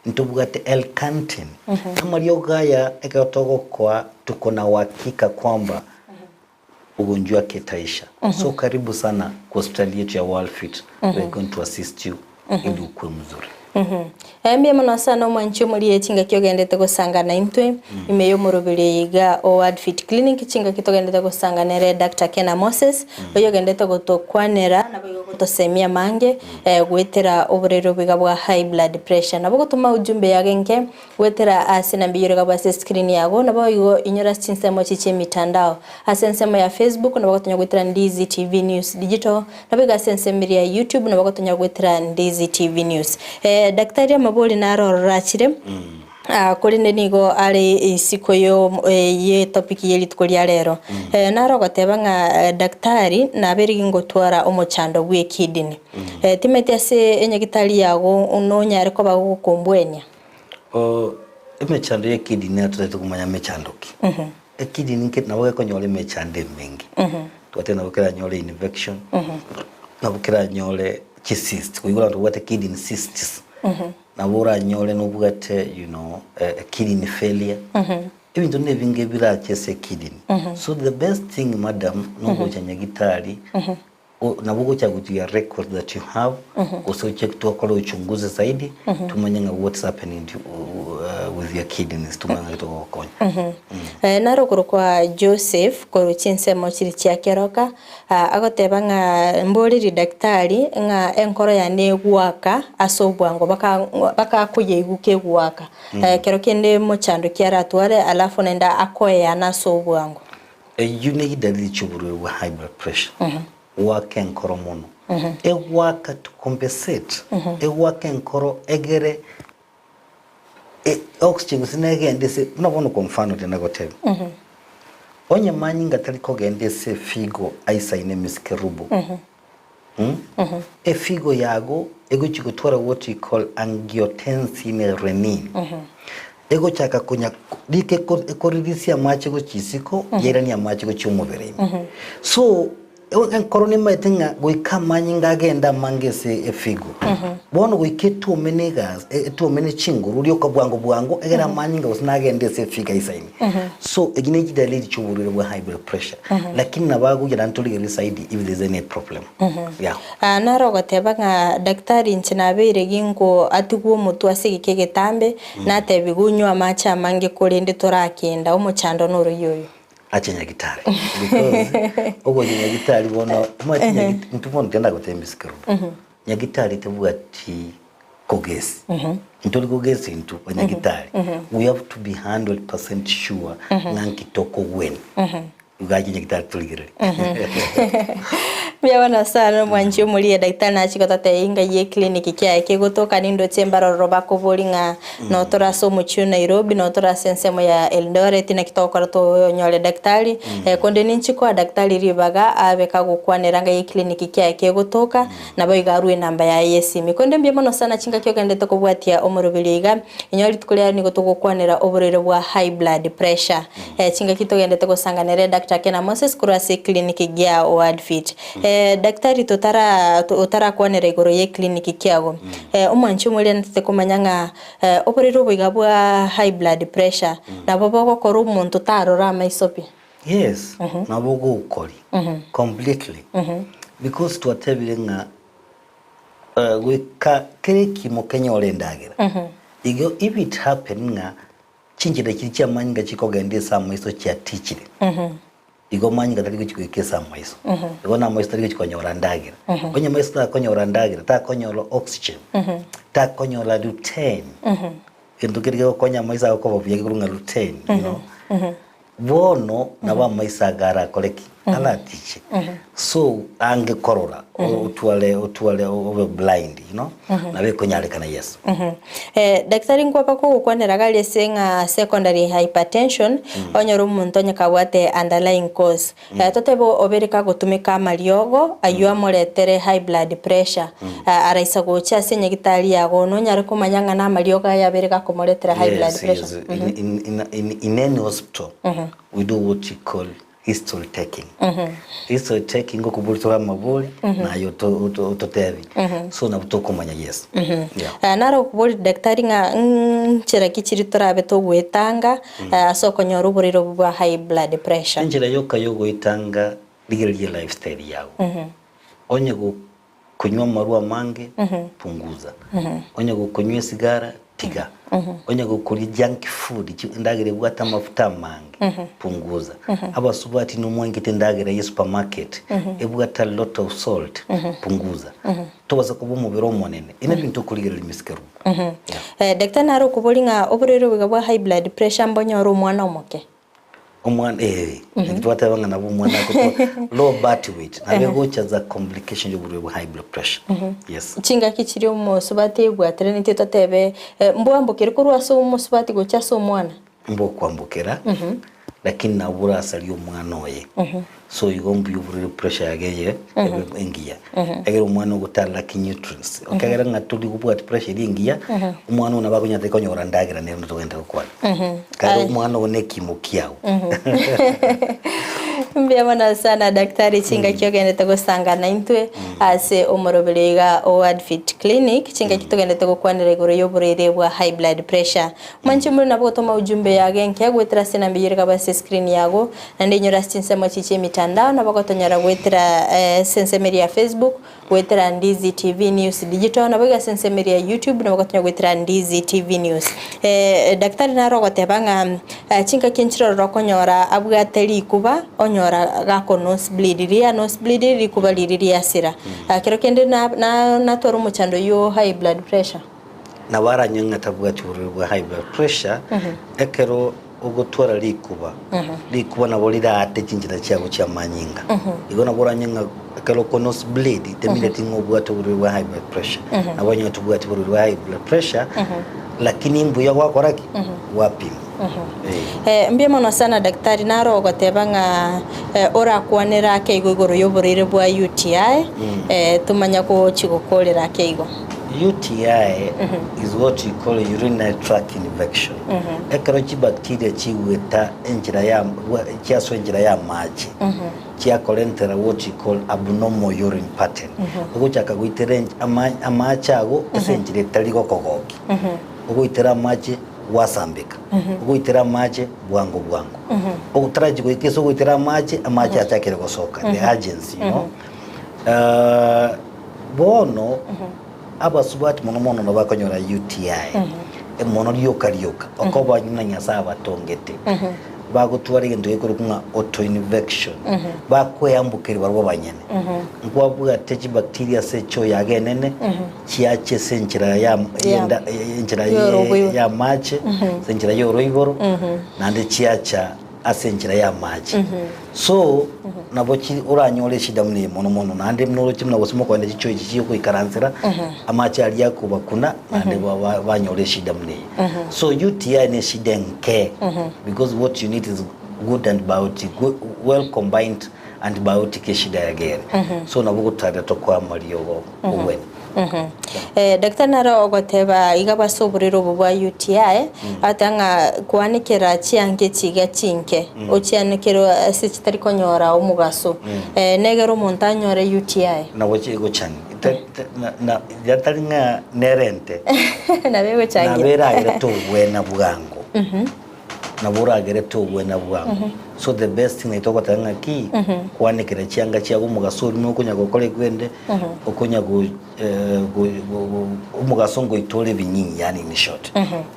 ntobwate L-carnitine. Amariogo aya ekero togokoa tuko na uhakika kwamba ugonjwa yake itaisha. So karibu sana kwa hospitali yetu ya Worldfit. We are going to assist you ili ukue mzuri. Mbuya mono sana omwanchi omoria chingaki ogendete gosangana intwe ime y'omoroberi iga o Worldfit Clinic chingaki togendete gosangana ere Doctor Kena Moses oyio ogendete gotokwanera naboigo gotosemia amange goetera oborwaire obo iga bwa high blood pressure. Nabo gotoma ujumbe yago enke Goetera ase enamba eyio rigabwe ase escreen yago, naboigo inyore ase chinsemo echi chi'emitandao. Ase ensemo ya Facebook nabo ogotonya goetera Ndizi TV News Digital, naboigo ase ensemo eria ya YouTube nabo ogotonya goetera Ndizi TV News. Eh, Daktari amabori naro ororo achire, ah, korende nigo are isiko yo ye topic ye rituko ria rero. Eh, naro ogoteba ng'a daktari nabeire gingotwara omochando bwe ekidney. Eh, timanyeti ase enyagitari yago nonyare koba gokombwenia. Emechando y'ekidini natotagete komanya mechando ki. Ekidini nke nabo gekonyora emechando emenge. Tobwate nabo keranyore infection, nabo keranyore chicyst, koigwa abanto babwate kidney cysts, nabo oranyore nobwate you know kidney failure, ebinto na ebinge birache ase ekidini. So the best thing madam, nogocha nyagitari. Nabo ogocha gotiga record that you have gose oche tokore uchunguzi zaidi tumanye ng'a what's happening to, with your kidneys tumanye ng'a togokonya. Naro okorokwa Joseph korwa chinsemo chiria chia Keroka, agoteba ng'a mboreri daktari ng'a enkoro yane egwaka ase obwango baka bakakoyeigwa kegoaka. Ekero kende mochando ki aratware alafu naende akoeyana ase obwango. Eyio negidalili chi'oborwaire bwa high blood pressure, goaka enkoro mono. Egoaka to compensate, egoaka enkoro egere oxygen gose negende ase, buna bono kwa mfano riria nagotebia, onye manyinga tari kogenda ase efigo aisaine emisike rubo, efigo yago egochia gotwara what we call angiotensin renin, egochaka konya rika ekorelease amache gochia isiko yairania amache gochia omobere ime. So enkoro nemaete ng'a goika amanyinga agende amange ase efigo, bono goika etuome na egasi etuome ne chinguru rioka bwango bwango egere amanyinga gose nagende ase efigo aisaine. So eki ne chidalili chia oborwaire bwa high blood pressure. Lakini nabo agocha naende torigererie zaidi if there is any problem. Yeah. Aa naro ogoteba ng'a daktari inche nabeire ginko atigwe omotwe ase egeka egetambe, natebigwe unywe amache amange korende torakenda, omochando noroiyo oyo. Ache nyagitari because ogocha nyagitari bono omanyete nyagit intwe bono tiga ndagotebia Miss Kerubo, nyagitari tebwati kogesi, ntori kogesi intwe banyagitari, we have to be 100% sure ng'a nki tokogwenia. Igo ache nyagitari torigererie. Mbuya bono sana omwanchi omoria daktari nachi gototebia inga ye clinic kiaye kegotoka nindoche mbarororo bakobori ng'a notore ase omochie o Nairobi notore ase ensemo ya Eldoret naki togokora tonyore daktari konde ninchi koa daktari ribaga abe kagokwanera inga ye clinic kiaye kegotoka nabo iga arue enamba yaye yesimi. Korende mbuya mono sana chingaki ogenderete kobwatia omoroberio iga, inyore rituko riaye nigo togokwanera oborwaire bwa high blood pressure. Chingaki togenderete gosanga nere Doctor Kena Moses korwa ase eclinic gia Wordfit. Daktari totara otarakwanera igoro ye eclinic kiago, omwanchi omoria natete komanya ng'a oborwaire obo iga bwa high blood pressure nabo bogokora omonto tarora amaiso pi? Yes, nabo ogokori completely because twatebire ng'a goika kera ekimo kenyore endagera. Igo if it happen ng'a chinchera chiria chiamanyinga chikogenda ase amaiso chiatichire, igo amanyinga tari gochia goika ase amaiso, igo na amaiso tari gochia konyora ndagera. Onye amaiso takonyora ndagera, takonyora oxygen, takonyora lutein, egento keria kegokonya amaiso ago koba buya gekorwa ng'a lutein, you know. Bono nabo amaiso ake arakore ki? Aratiche. So ange korora otware otware obe blind you know nabo ekonyarekana yes. Daktari nkwaba kogokwanera gari ase ng'a secondary hypertension onyore omonto onye kabwate underlying cause totebe obere kagotumeka amariogo aywo amoretere high blood pressure araisa gocha ase enyagitari yago nonyare komanya ng'a namariogo aya abere gakomoretera high blood Yes, pressure. yes. In, in, in, in, in any hospital we do what you call. History taking. History taking ngokoboria tore amabori naye oto- oto- ototebi so nabo tokomanya yes. Yeah. Eh, naro okoboria daktari ng'a nchera ki chiri torabe togoetanga eh, ase okonyora oborwaire obwo bwa high blood pressure. Enchera yoka yogoetanga rigereria lifestyle yago. Onye gokonywa amarwa amange punguza. Onye gokonywa esigara tiga. Onye gokoria junk food chi endagera ebwate amafuta amange punguza. Abasubati nomwangete endagera ye supermarket ebwate a lot of salt punguza. Tobasa koba omobere omonene. Ere nebinto okorigereria misike room. Yeah. Eh, daktari nare okoboria ng'a oborwaire obo iga bwa high blood pressure mbonyore omwana omoke? Omwana eh, naki twateba ng'a nabo omwana agotwa low birth weight nabo egocha za complication ya oborwaire bwa high blood pressure. Yes. Chingaki chiria omosubati ebwataraneti totebe eh, mbwambokere korwa ase omosubati gochia ase omwana? Mbokwambokera lakini nabo orasarie omwana oye. So igo mbuya oborwaire pressure yage eye ebe engiya. Egere omwana ogotara lack nutrients. Ekiagera ng'a tori gobwati pressure eria engiya, omwana oyo nabo akonyara konyora ndagera nere onde togende gokwana. Kare omwana ogo nekimo kiago. Mbuya mono sana daktari chingaki ogendete gosanga naintwe ase omoroberi iga o Adfit Clinic chingaki togendete gokwanera igoro y'oborwaire bwa high blood pressure. Mwanche more nabo gotoma ujumbe yago enke goetera ase enamba eyio ere kaba ase escreen yago naende inyore ase chinsemo echi chi'emitandao nabo gotonyora goetera ase ensemo eria ya Facebook Goetera Ndizi TV News Digital, naboigo ase ensemo eria ya YouTube nabo gotonya goetera Ndizi TV News. Eh, daktari naro ogoteba ng'a eh, chingaki nchirororo okonyora abwate rikuba onyora gako nose bleed riria nose bleed rikuba riria riasira. Ah, kero kende na na natwara omochando oywo high blood pressure. Nabo aranywe ng'a tabwati oborwaire bwa high blood pressure, ekero ogotwara rikuba, rikuba nabo riraate chinchera chiago chi'amanyinga. Igo nabo oranywe ng'a ekero oko nose bleed, temineti ng'a obwate oborwaire bwa high blood pressure. Nabo onye tobwati oborwaire bwa high blood pressure, lakini mbuya gwakora ki? Gwapima. Eh. Eh, mbuya mono sana daktari, naro ogoteba ng'a eh, orakwanere ake igo igoro y'oborwaire bwa UTI, eh, tomanya gochi gokorera ake igo. UTI is what you call urinary tract infection. Ekero chibacteria chigweta enchera ya chiasoa enchera ya amache chiakorentera what you call abnormal urine pattern. Ogochaka goitera ench ama amache ago ase enchera etari gokogokia. Ogoitera amache gwasambeka, ogoitera amache bwango bwango. Otarachi goika ase ogoitera amache, amache achakire gosoka, the urgency you know. Bono abasubati mono mono nabo bakonyora UTI, mono rioka rioka, okoba buna Nyasae abatongete, bagotwara egento gekorokwa ng'a autoinfection, bakweyambokeria barabwo abanyene. Nkwabwate chibacteria ase echoo yago enene, chiache ase enchera ya yenda enchera Y'oroiboro. ya amache, ase enchera y'oroiboro, naende chiacha ase enchera y'amache. So, nabo chi oranyore eshida buna eye mono mono, naende buna oroche buna gose mokoenda chichoo echi chiogoikaransera, amache aria akobakuna, naende ba- ba- banyora eshida buna eye. So UTI ne eshida enke, because what you need is good antibiotic, we- well combined antibiotic eshida yagere. So nabo ogotarera tokoa amariogo obwene. Eh, daktari nare ogoteba iga bwase oborwaire obo bwa UTI, agateba ng'a kwanekera chianga echi iga chinke, ochianekere ase chitari konyora omogaso, eh, negere omonto anyore UTI. Nabo chigochani te- te- na- na yatari ng'a nerente Nabo egochangia. nabo eragere tobwena bwango. Nabo oragere togwena bwango. So the best thing naito ogoteba ng'aki, kwanekera chianga chiago omogaso oria nokonya gokora ekwende, okonya go eh, go go go omogaso ngoitore ebinyinyi yaani in short.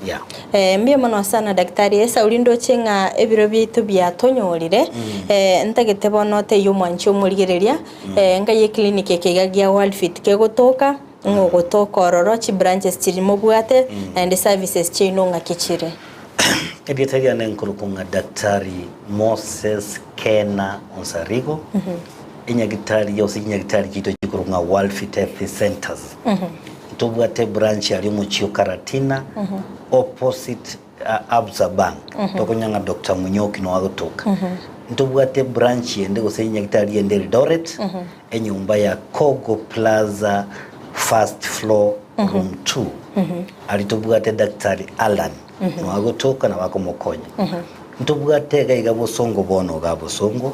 Yeah. Eh, mbuya mono sana daktari esauri ndoche ng'a ebiro biaito biatonyorire eh, ntagete bono otebie omwanchi omorigereria eh, ngai eclinic eke iga gia Worldfit kegotoka ng'a ogotoka ororo chibranches chiria mobwate naende services chiaino ng'aki chire. Erieta riane nkorokwa ng'a Daktari Moses Kena Onsarigo, enyagitari gose chinyagitari chiaito chikorokwa ng'a World Fit Health Centers. Ntobwate ebranch aria omochie o Karatina, opposite Absa Bank, tokonya ng'a Doctor Munyoki noe agotoka. Ntobwate ebranch ende gose enyagitari ende Eldoret, enyomba ya Kogo Plaza first floor room 2 aria tobwate Daktari Allan noe agotoka nabo akomokonya. Ntobwate iga iga bosongo bono iga bosongo,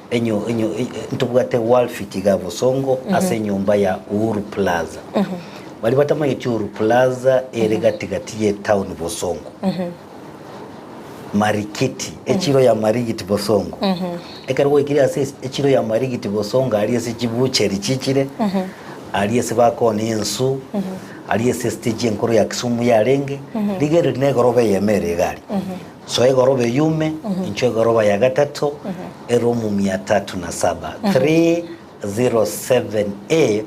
enyo enyo ntobwate Worldfit iga bosongo ase enyomba ya Uhuru Plaza. Baria batamanyeti Uhuru Plaza ere gati gati ye town bosongo. Marikiti, echiro ya Marigiti bosongo. Ekero gwaikire ase echiro ya Marigiti bosongo aria ase chibucheri chichire, aria ase bakoonia ensu, aria ase estage enkoro ya Kisumu yarenge, rigereria na egoroba eyemo ere iga aria. Soa egoroba eyio ime, inchuo egoroba ya gatato, eroom mia tatu na saba, 307A,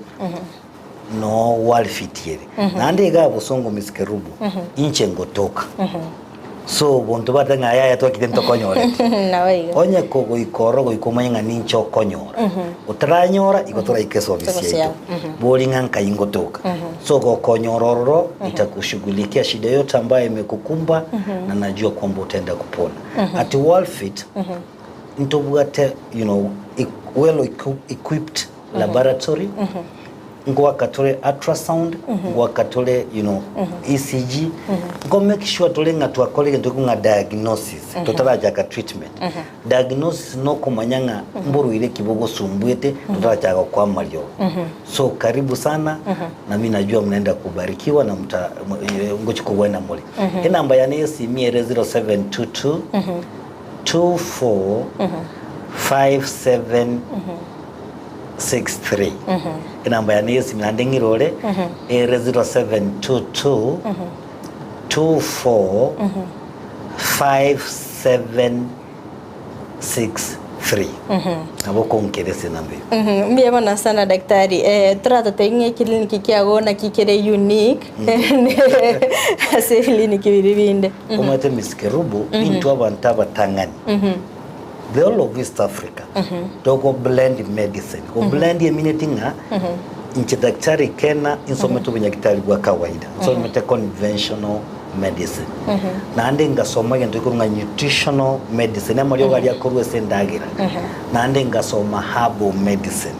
noo Worldfit ere. Naende igaa bosongo Miss Kerubo, inche ngotoka. So bonto bateba ng'a yaya twakire ntokonyorete. Naboigo. Onye kogoika ororo goika omanye ng'a ninche okonyora. Otaranyora igo toraike ase ofisi Ofisi yaito. yao. Bori ng'a nkai ngotoka. So gokonyora ororo nitakushughulikia shida yote ambayo imekukumba na najua kwamba utaenda kupona. At Worldfit ntobwate you know, well equipped laboratory ngoaka tore ultrasound ngoaka tore you know ECG nko make sure tore ng'a twakora egento ekio ng'a diagnosis totarachaka treatment diagnosis nokomanya ng'a mborwaire ki bogosumbuete totarachaka gokoa amariogo so karibu sana na mi najua mnaenda kubarikiwa na mta ngochi kogwena more enamba yane ya esimi ere 0722 24 57 63 enamba yane y'esimi naende ng'irore ere 0722 24 5763 nabo okonkera ase enamba eyio. Mbuya mono sana daktari. Eh, toratotebie ng'a ekiliniki kiago naki kere unique ase ebiliniki biria binde. Omanyete Miss Kerubo, intwe abanto abatang'ani the whole of East Africa togo blend medicine go blend emineti ng'a inche daktari Kena insomete obonyagitari bwa kawaida nsomete conventional medicine naende ngasoma egento gekorwa ng'a nutritional medicine amariogo aria akorwa ase endagera naende ngasoma herbal medicine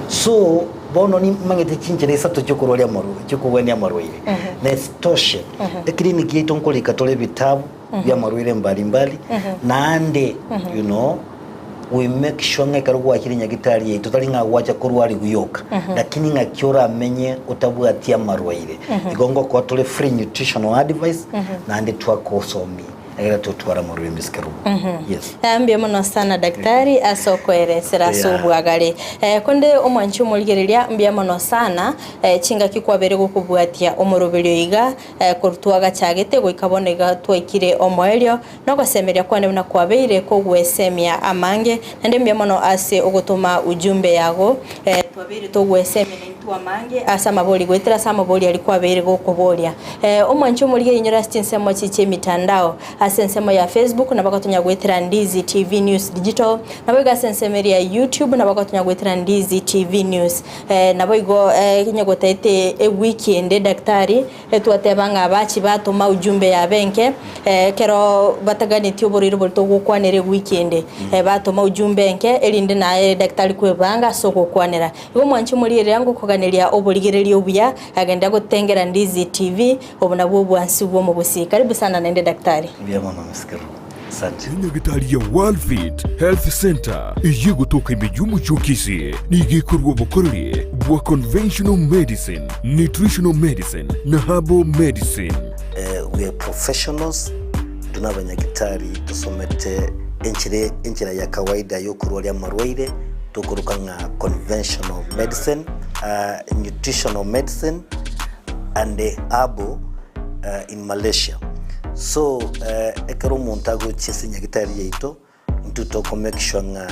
so bono nimanyete chinchera isato chiokorwaria amarwa chiokogwenia amarwaire na isitoshe eclinic yaito nkorika tore ebitabu bi'amarwaire mbali mbali, naende you know we make sure ng'a ekero gwachire nyagitari yaito tari ng'a gwacha korwarigwa yoka, lakini ng'aki oramenye otabwati amarwaire. Igo ngokoa tore free nutritional advice naende twakosomia egere totware amarwaire Miss Kerubo. Yes. Mbuya mono sana daktari ase okoeresera ase Yeah. obwagare. Eh, konde omwanchi omorigereria mbuya mono sana eh, chingaki kwabere gokobwatia omoroberio iga Korwa twagachagete goika bono iga twaikire omoerio, na ogosemeria kwane buna kwabeire kogwesemia amange, naende mbuya mono ase ogotoma ujumbe yago. Twabeire togwesemia naintwe amange ase amabori goetera ase amabori aria kwabeire gokoboria. Omwanchi omorigereria inyore ase chinsemo echi chi'emitandao, ase ensemo ya Facebook nabo ogotonya goetera Ndizi TV News Digital, naboigo ase ensemo eria ya YouTube nabo ogotonya goetera Ndizi TV News. Naboigo onye gotaete ewiki ende daktari twateba ng'a abachi batoma ujumbe yabe enke ekero bataganeti oborwaire boria togokwanera ewiki ende batoma ujumbe enke erinde naye daktari kwebanga ase ogokwanera. Igo mwanche omorigereria ngokoganeria oborigereria obuya agende gotengera Ndizi TV obo nabwo obwansu bw'omogusii. Karibu sana naende daktari. Mbuya mono Miss Kerubo. Asante. Enyagitari ya Worldfit Health Centre eyio egotoka ime y'omochie o Kisii nigo ekorua obokoreri bwa conventional medicine, nutritional medicine na herbal medicine. We are professionals, intwe na abanyagitari tosomete enchera enchera ya kawaida ya okorwaria amarwaire tokoroka ng'a conventional medicine, nutritional medicine and herbal in Malaysia. So ekero omonto agochia ase nyagitari yaito, intwe toko make sure ng'a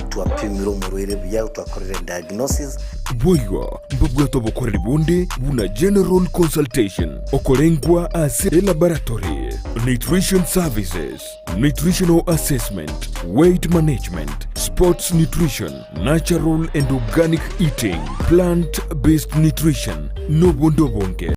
twapimire omorwaire buya, twakorire diagnosis. Boigo mbabwate obokoreri bonde buna general consultation, okorengwa ase elaboratory, nutrition services, nutritional assessment, weight management, sports nutrition, natural and organic eating, plant based nutrition, nobonde obonge.